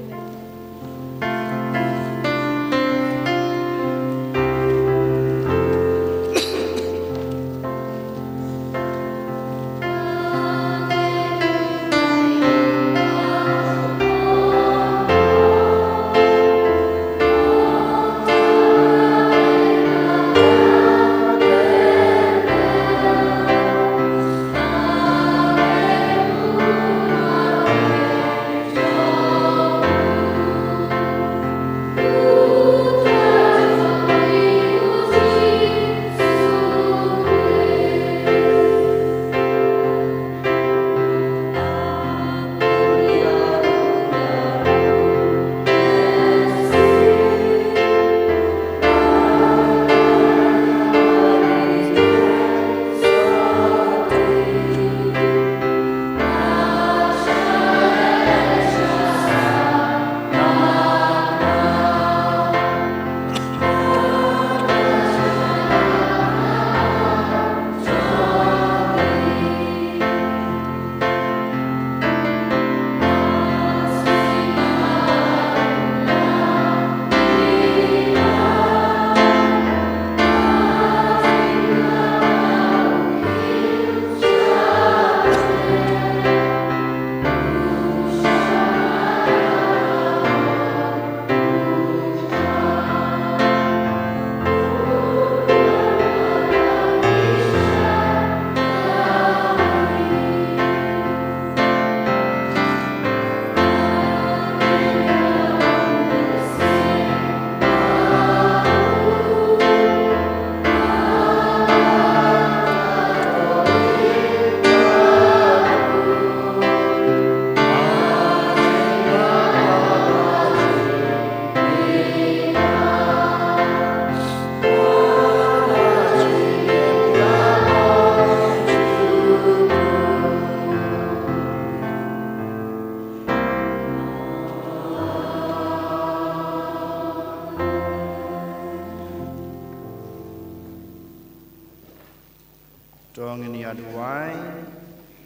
To ngin ïa duwai.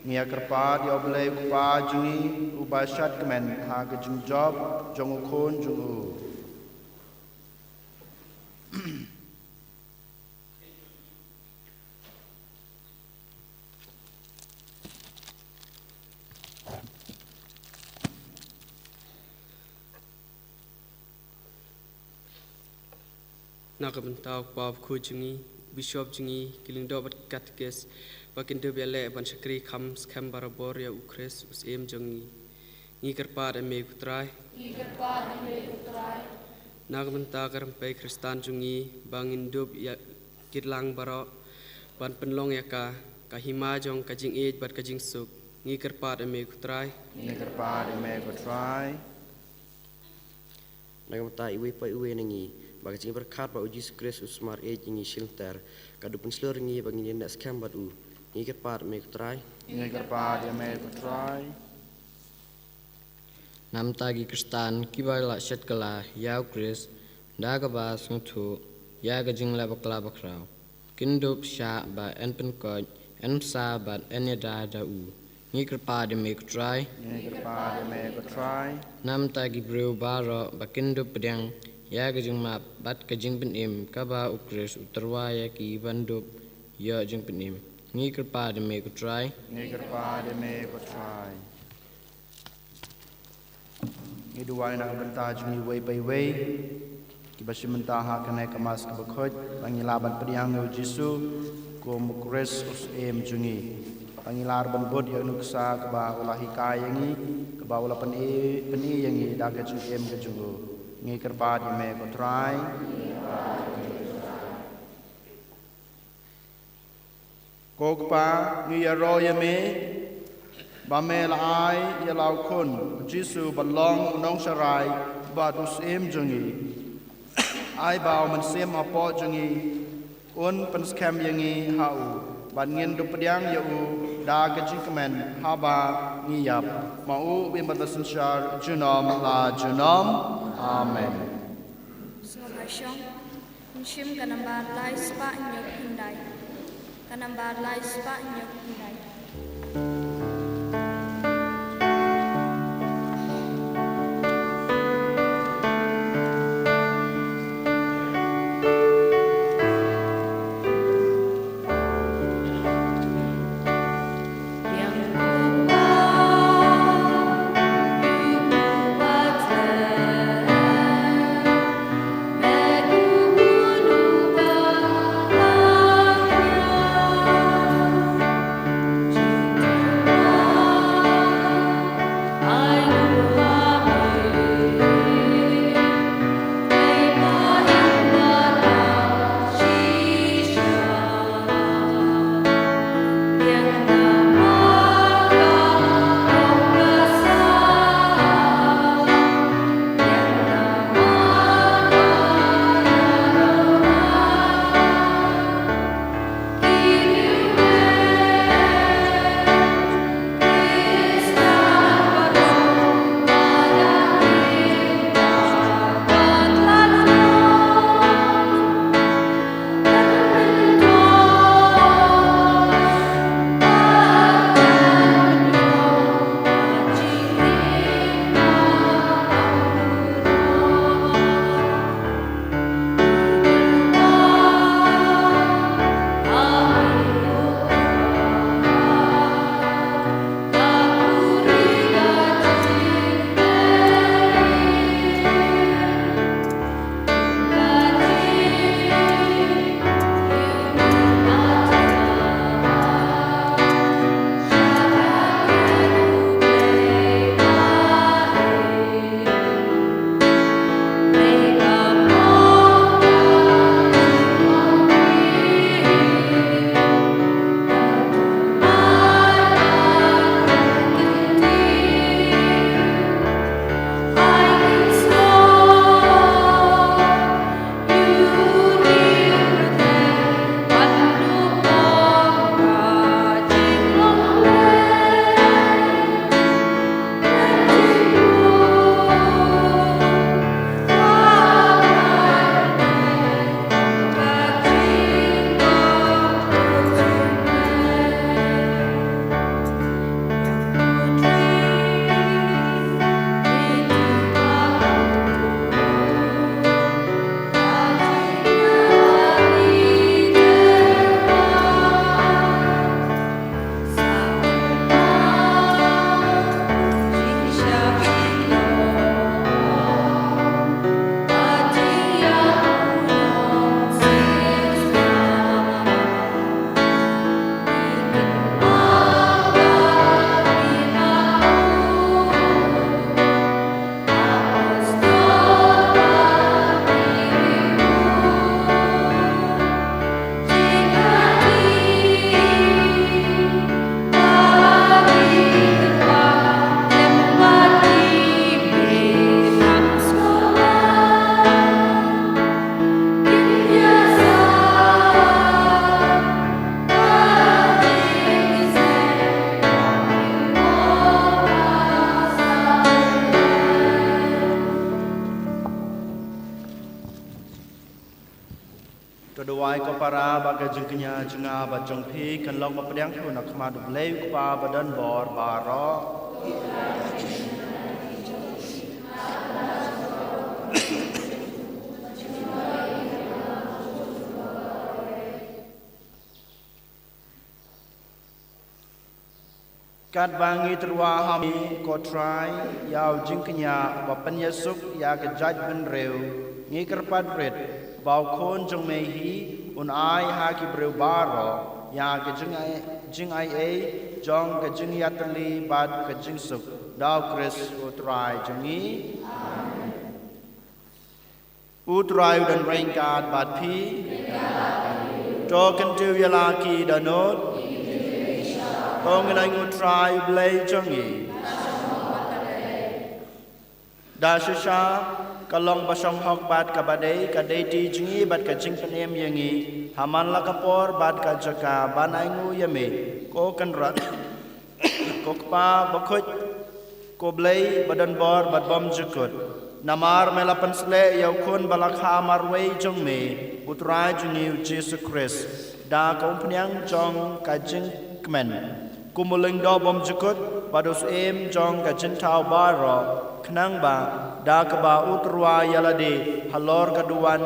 Ngi ïa kyrpad ïa U Blei U Kpa jong ngi, uba shad kmen ha ka jingjop jong U Khun jong u. Na ka bynta U Kpa Bakhuid jong ngi, Bishop jong ngi, ki lyngdoh bad ki katekis, ba kin dup ïaleh ban shakri kham skhem barabor ïa U Khrist U Syiem jong ngi. Ngi kyrpad ïa me ko Trai. Ngi kyrpad ïa me ko Trai. Na ka bynta ka rympei Khristan jong ngi, ba ngin dup ïa kit lang baroh ban pynlong ïa ka, ka hima jong ka jingïeit bad ka jingsuk. Ngi kyrpad ïa me ko Trai. Ngi kyrpad ïa me ko Trai. Na ka bynta iwei pa iwei na ngi, ba ka jingpyrkhat ba U Jisu Khrist u sumar ïeit ïa ngi shilynter, ka dup pynshlur ïa ngi ba ngin ïaineh skhem bad u. Ngi kyrpad ïa me ko Trai. Ngi kyrpad ïa me ko Trai. Na ka bynta ki Khristan kiba la shet kylla ïa U Khrist, da kaba sngewthuh ïa ka jingleh bakla bakhraw, kin dup shah ba yn pynkoit, yn bsa bad yn ïada da u. Ngi kyrpad ïa me ko Trai. Ngi kyrpad ïa me ko Trai. Na ka bynta ki briew baroh ba kin dup pdiang ïa ka jingmap bad ka jingpynim kaba U Khrist u tyrwa ïa ki ban dup ïoh jingpynim. Ngi kyrpad ïa me ko Trai. Ngi kyrpad ïa me ko Trai. Ngi duwai na ka bynta jong ngi iwei pa iwei kiba shim bynta ha kane ka Mass kaba khuid, ba ngi lah ban pdiang ïa U Jisu kum U Khrist U Syiem jong ngi. Ba ngi lah ban bud ïa ka nuksa kaba u la hikai ïa ngi, kaba u la pyni, pyni ïa ngi da ka jingim ka jong u. Ngi kyrpad ïa me ko Trai. Ko Kpa, ngi ïaroh ïa me ba me la ai ïa la u Khun U Jisu ban long u nongsharai bad u Syiem jong ngi. Ai ba u Mynsiem Hapoh jong ngi un pynskhem ïa ngi ha u, bad ngin dup pdiang ïa u da ka jingkmen haba ngi ïap. Ma u u im bad la synshar junom la junom. Amen. Sngewbha shong. Ngi shim ka nambar lai spah hynñiew khyndai. Nambar lai spah hynñiew phew lai. To duwai ko para ba ka jingkñia jong nga bad jong phi kan long ba pdiang shuh na khmat U Blei U Kpa ba don bor baroh. Katba ngi tyrwa ha me ko Trai ïa u jingkñia ba pynïasuk ïa ka jaitbynriew, ngi kyrpad rit ba u Khun jong me hi un ai ha ki briew baroh ïa ka jingai, jingaiei jong ka jingïatylli bad ka jingsuk, da u Khrist u Trai jong ngi. U Trai u don ryngkat bad phi. To kyntiew ïa la ki dohnud. To ngin ainguh U Trai U Blei jong ngi. Da shisha ka long ba shong hok bad kaba dei, ka dei ti jong ngi bad ka jingpynim ïa ngi ha man la ka por bad ka jaka ban ainguh ïa me, ko Kynrad, ko Kpa bakhuid, ko Blei ba don bor bad bymjukut. Namar me la pynsleh ïa u Khun ba la kha marwei jong me, U Trai jong ngi U Jisu Khrist. da ka umphniang jong ka jingkmen, kum u lyngdoh bymjukut bad u syiem jong ka jingthaw baroh, khnang ba da kaba u tyrwa ïa lade halor ka duwan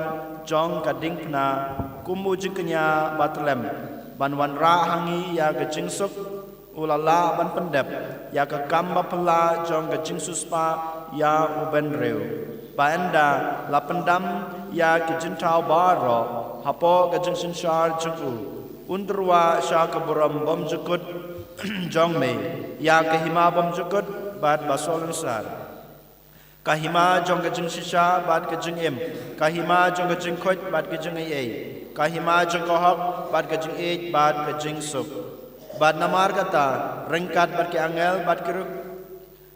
jong ka diengphna kum u jingkñia bathylliem, ban wanrah ha ngi ïa ka jingsuk, u la lah ban pyndep ïa ka kam baphylla jong ka jingsiewspah ïa u bynriew, ba ynda la pyndam ïa ki jingthaw baroh hapoh ka jingsynshar jong u, un tyrwa sha ka burom bymjukut jong me ïa ka hima bymjukut bad basohlynsar, ka hima jong ka jingshisha bad ka jingim, ka hima jong ka jingkhuid bad ka jingaiei, ka hima jong ka hok bad ka jingïeit bad ka jingsuk. Bad namar kata, ryngkat bad ki angel bad ki ruk,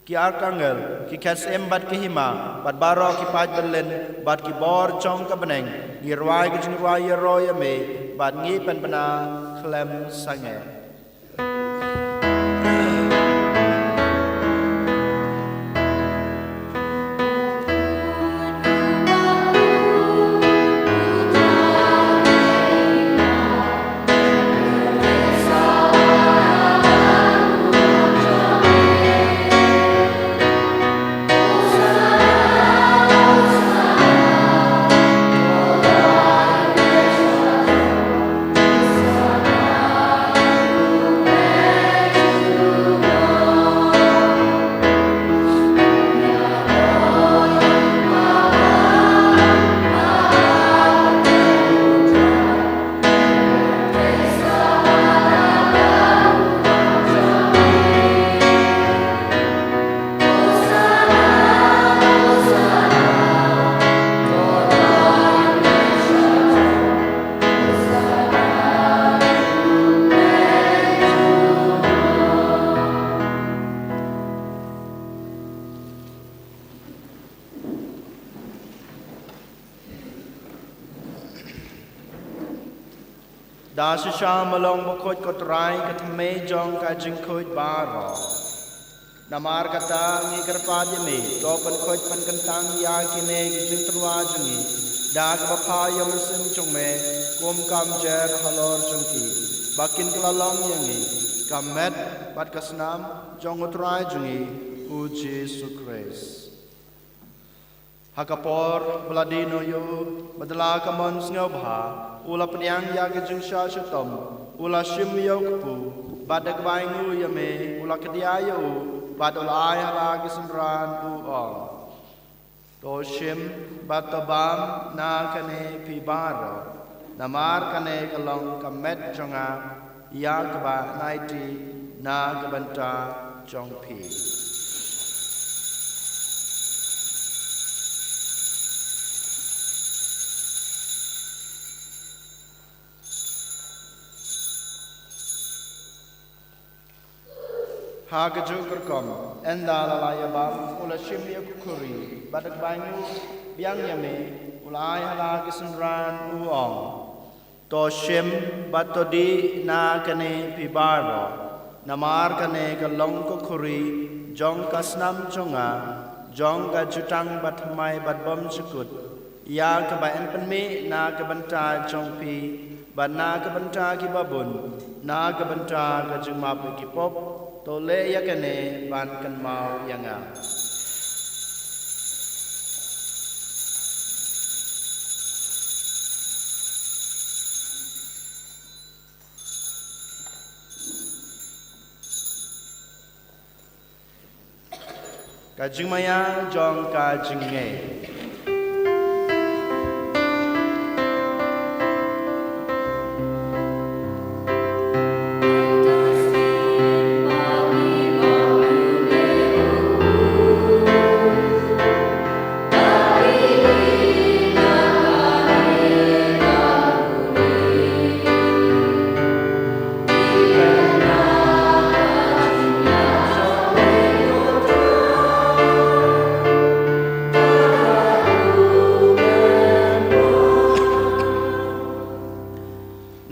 ki arkangel, ki khun syiem bad ki hima, bad baroh ki paid byllien bad ki bor jong ka bneng, ngi rwai ka jingrwai ïaroh ïa me bad ngi pynbna khlem sangeh. Da shisha ma long bakhuid ko Trai, ka thymmei jong ka jingkhuid baroh. Namar kata ngi kyrpad ïa me, to pynkhuid pynkyntang ïa kine ki jingtyrwa jong ngi da kaba phah ïa u Mynsiem jong me, kum ka mjer halor jong ki, ba kin kylla long ïa ngi ka met bad ka snam jong u Trai jong ngi u Jisu Khrist. Ha ka por ba la die noh ïa u, bad da la ka mon sngewbha, u la pdiang ïa ka jingshah shitom, u la shim ïa u kpu, bad da kaba ainguh ïa me, u la kdiah ïa u, bad u la ai ha la ki synran, u ong: To shim bad to bam na kane phi baroh, namar kane ka long ka met jong nga, ïa kaba nai ti na ka bynta jong phi. Ha kajuh ka rukom, ynda la la ïa bam, u la shim ïa ka khuri, bad da kaba ainguh biang ïa me, u la ai ha la ki synran, u ong: To shim bad to dih na kane phi baroh, namar kane ka long ka khuri jong ka snam jong nga, jong ka jutang bathymmai bad bymjukut, ïa kaba yn pynmih na ka bynta jong phi bad na ka bynta kiba bun, na ka bynta ka jingmap ïa ki pop. To leh ïa kane ban kynmaw ïa nga. Ka jingmaïa jong ka jingngeit.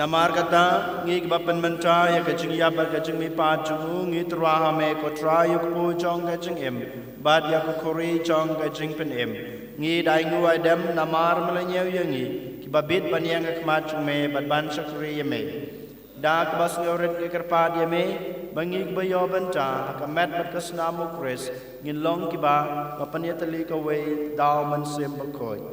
Namar kata, ngi kiba pynmynta ïa ka jingïap bad ka jingmihpat jong u, ngi tyrwa ha me ko Trai, ïa u kpu jong ka jingim bad ïa ka khuri jong ka jingpynim. Ngi da ainguh aidem namar me la ñiew ïa ngi, ki ba bit ban ïeng ha khmat jong me bad ban shakri ïa me. Da kaba sngewrit ngi kyrpad ïa me ba ngi kiba ïoh bynta ha ka met bad ka snam u Khrist ngin long kiba ba pynïatylli kawei da u Mynsiem Bakhuid.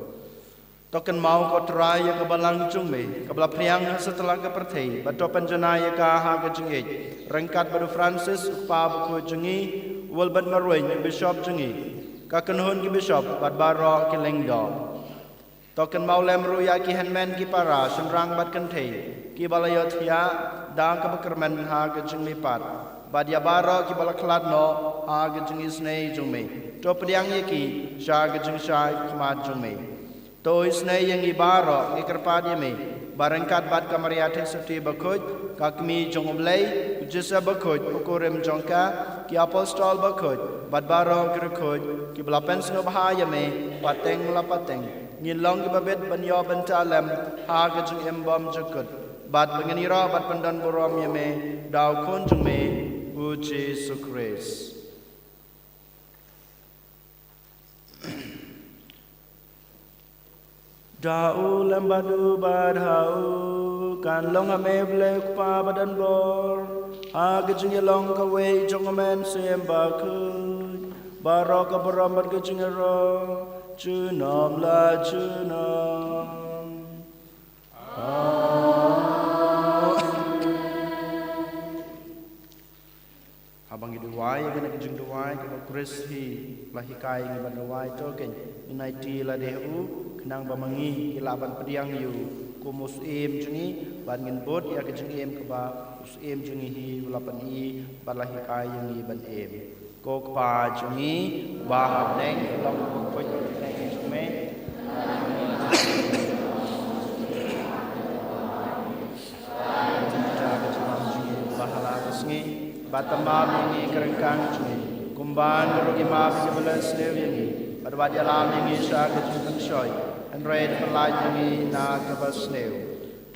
To kynmaw ko Trai ïa ka balang jong me kaba la phriang ha satlak ka pyrthei, bad to pynjanai ïa ka ha ka jingïeit, ryngkat bad u Francis u kpa bakhuid jong ngi, u Wilbert Marwein u bishop jong ngi, ka kynhun ki bishop bad baroh ki lyngdoh. To kynmaw lem ruh ïa ki hynmen ki para, shynrang bad kynthei kiba la ïohthiah da kaba kyrmen ha ka jingmihpat, bad ïa baroh kiba la khlad noh ha ka jingisynei jong me. To pdiang ïa ki sha ka jingshai khmat jong me. To isynei ïa ngi baroh, ngi kyrpad ïa me ba ryngkat bad ka Maria Theisotti bakhuid, ka Kmie jong U Blei, u Joseph bakhuid u kurim jong ka, ki apostol bakhuid bad baroh ki riewkhuid kiba la pynsngewbha ïa me pateng la pateng, ngin long kiba bit ban ïoh bynta lem ha ka jingim bymjukut, bad ba ngin ïaroh bad pyndonburom ïa me da u Khun jong me u Jisu Khrist. Da u lem bad u bad ha u kan long ha me U Blei u Kpa badonbor, ha ka jingïalong kawei jong U Mynsiem Bakhuid, baroh ka burom bad ka jingïaroh junom la junom. Amen. Haba ngi duwai ïa kane ka jingduwai kaba u Khrist hi u la hikai ngi ban duwai, to kein ngin aiti lade ha u, khnang ba ma ngi ngi lah ban pdiang ïa u kum u syiem jong ngi, bad ngin bud ïa ka jingim kaba u syiem jong ngi hi u la pyni bad la hikai ïa ngi ban im. Ko Kpa jong ngi uba ha bneng, long bakhuid ïa ka kyrteng jong me. Bad to map ïa ngi ki ryngkang jong ngi, kumba ngi ruh ngi map ïa kiba la sniew ïa ngi. Bad wat ïalam ïa ngi sha ka jingpynshoi, hynrei to pynlait ïa ngi na kaba sniew.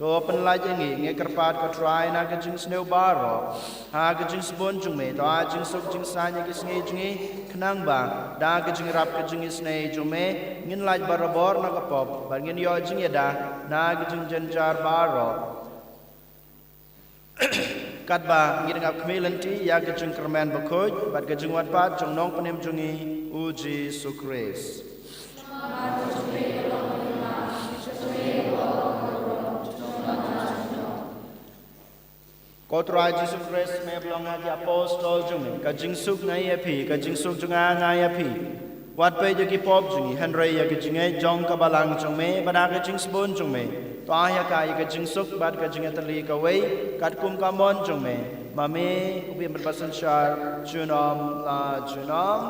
To pynlait ïa ngi, ngi kyrpad ko Trai, na ka jingsniew baroh ha ka jingsbun jong me. To ai jingsuk jingsaiñ ïa ki sngi jong ngi, khnang ba da ka jingïarap ka jingisynei jong me ngin lait barabor na ka pop, bad ngin ïoh jingïada na ka jingjynjar baroh. Katba ngi dang ap khmih lynti ïa ka jingkyrmen bakhuid bad ka jingwan pat jong u Nongpynim jong ngi u Jisu Khrist. Ko Trai Jisu Khrist, me ba la ong ha ki apostol jong me, ka jingsuk nga ai ïa phi, ka jingsuk jong nga nga ai ïa phi. Wat peit ïa ki pop jong ngi, hynrei ïa ka jingngeit jong ka balang jong me, bad ha ka jingsbun jong me to ai ïa ka ïa ka jingsuk bad ka jingïatylli kawei, katkum ka mon jong me, ma me uba im bad ba synshar junom la junom.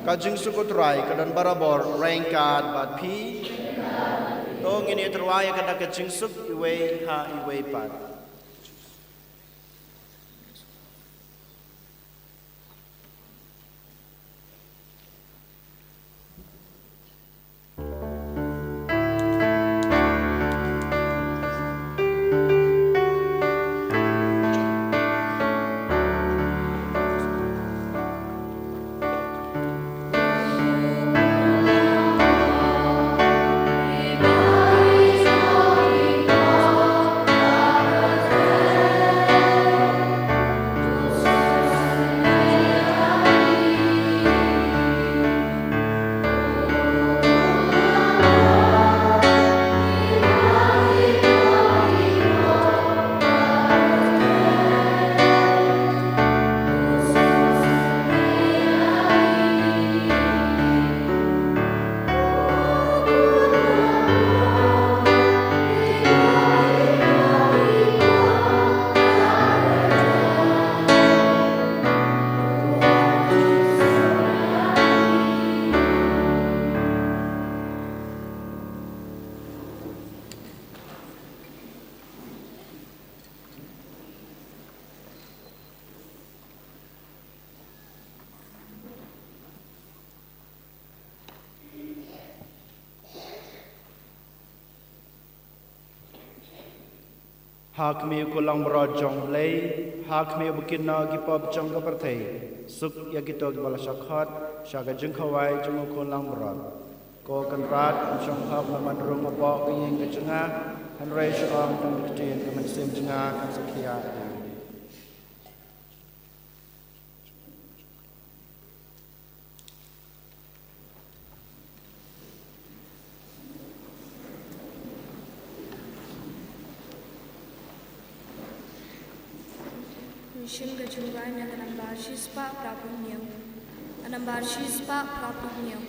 Ka jingsuk u Trai ka don barabor ryngkat bad phi. To ngin ïatyrwa ïa kata ka jingsuk iwei ha iwei pat. Ha khmih u khun langbrot jong U Blei, ha khmih uba kynnoh ki pop jong ka pyrthei, suk ïa kito kiba la shah khot sha ka jingkhawai jong u khun langbrot. Ko Kynrad, ym shym hok namar rung hapoh ka ïing ka jong nga, hynrei shu ong tang da ka ktien, ka mynsiem jong nga kan sa khia ïa nga. Mynsiem ka jong u Blei na ka nambar shispah phra phew hynñiew. Ka nambar shispah phra phew hynñiew.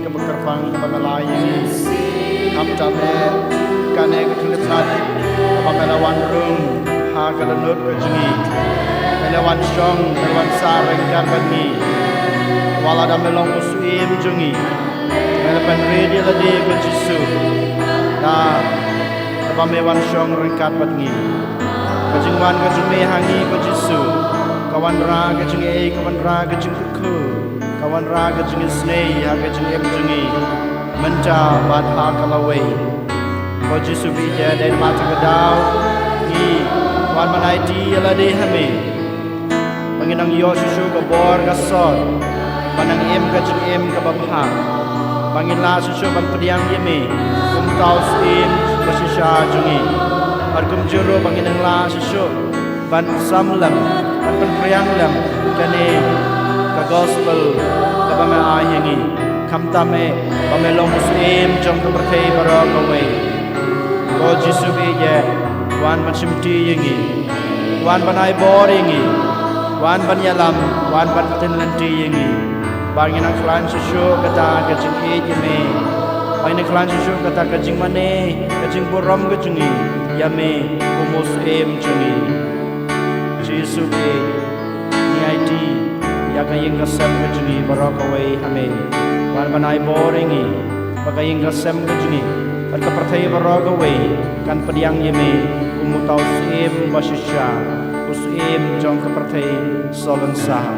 kaba kyrpang kaba me la ai ïa ngi. Khamtam eh kane ka thylliej sngi kaba me la wan rung ha ka dohnud ka jong ngi. Me la wan shong, me la wan sah ryngkat bad ngi. Wat la da me long u syiem jong ngi, me la pynrit ïa lade, ko Jisu, da kaba me wan shong ryngkat bad ngi. Ka jingwan ka jong me ha ngi, ko Jisu, ka wanrah ka jingaiei, ka wanrah ka jingkyrkhu, ka wanrah ka jingisynei ha ka jingim jong ngi mynta bad ha ka lawei. Ko Jisu, bad ïa dei namar kata ka daw ngi wan ban aiti ïa lade ha me, ba ngin nang ïoh shuh shuh ka bor ka sor ban nang im ka jingim kaba bha, ba ngin lah shuh shuh ban pdiang ïa me kum uta u syiem ba shisha jong ngi. Bad kumjuh ruh ba ngin nang lah shuh shuh ban sam lem, ban pynphriang lem kane ka gospel kaba me ai ïa ngi. Khamtam eh ba me long u syiem jong ka pyrthei baroh kawei. Ko Jisu, bad ïa, wan ban shimti ïa ngi, wan ban ai bor ïa ngi, wan ban ïalam, wan ban pynlynti ïa ngi, ba ngin nang khlaiñ shuh shuh kata ka jingïeit ïa me, ba ngin nang khlaiñ shuh shuh kata ka jingmane, ka jingburom ka jong ngi ïa me kum u syiem jong ngi. Jisu, bad ngi aiti ïa ka ïing ka sem ka jong ngi baroh kawei ha me. Wan ban ai bor ïa ngi ba ka ïing ka sem ka jong ngi bad ka pyrthei baroh kawei kan pdiang ïa me kum uta u syiem ba shisha, u syiem jong ka pyrthei Sollungsahar.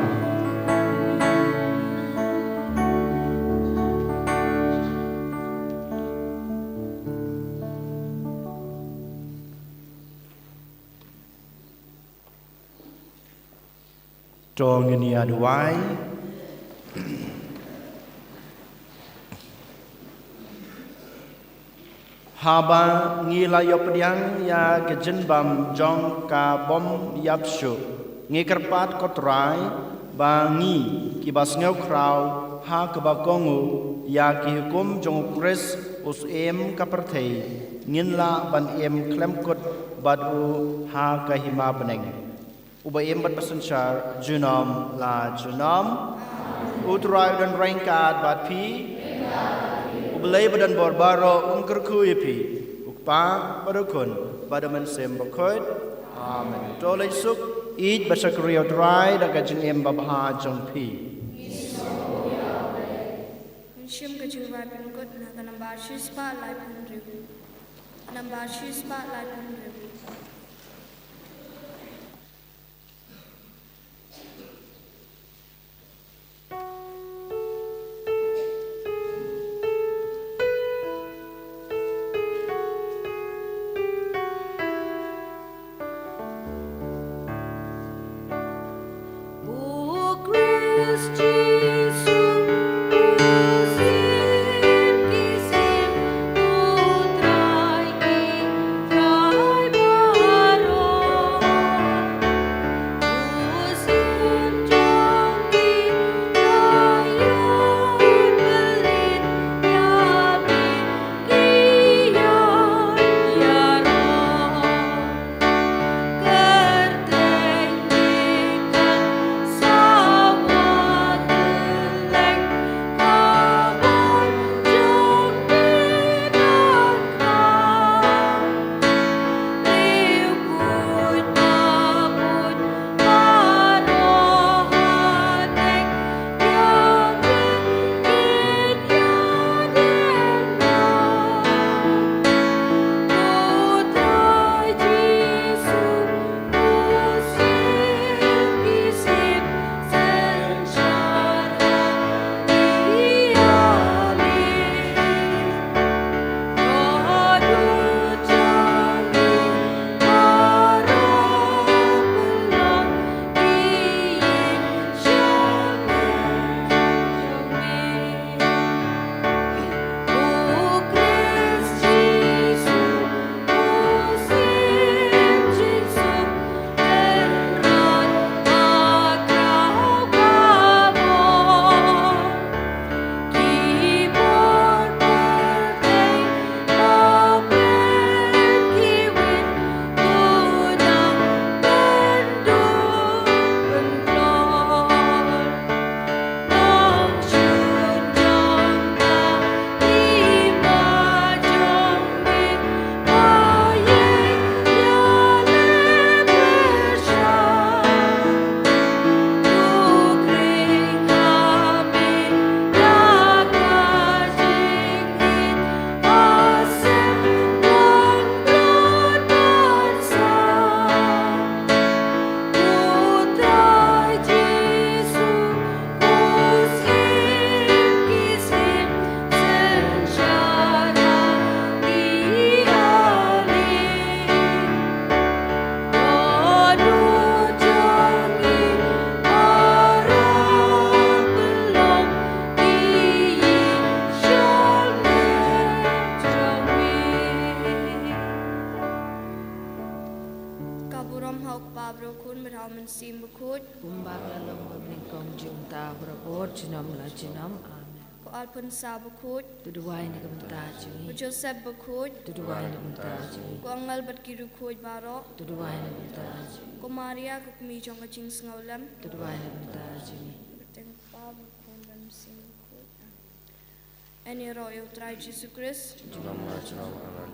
To ngin ïa duwai. Haba ngi la ïoh pdiang ïa ka jingbam jong ka bym ïap shuh, ngi kyrpad, ko Trai, ba ngi kiba sngewkhraw ha kaba kohnguh ïa ki hukum jong u Khrist u syiem ka pyrthei, ngin lah ban im khlem kut bad u ha ka hima bneng. Uba im bad ba synshar junom la junom. U Trai un don ryngkat bad phi. U Blei ba don bor baroh un kyrkhu ïa phi, u Kpa bad u Khun bad u Mynsiem Bakhuid. Amen. To leit suk, ïeit bad shakri ïa u Trai da ka jingim babha jong phi. Ngi shim ka jingrwai pynkut na ka nambar shispah laiphew hynriew. Nambar shispah laiphew hynriew. U Mynsiem Bakhuid. Kumba ka la long ha ka bneng, kum mynta, barabor, junom la junom. Amen. Ko Alphonsa Bakhuid. To duwai na ka bynta jong ngi. Ko Joseph Bakhuid. To duwai na ka bynta jong ngi. Ko Angel bad ki riewkhuid baroh. To duwai na ka bynta jong ngi. Ko Maria, ka kmie jong ka jingsngewlem. To duwai na ka bynta jong ngi. Kyrteng u Kpa, bad u Khun, bad u Mynsiem Bakhuid. Amen. Ïaroh ïa U Trai Jisu Khrist. Junom la junom. Amen.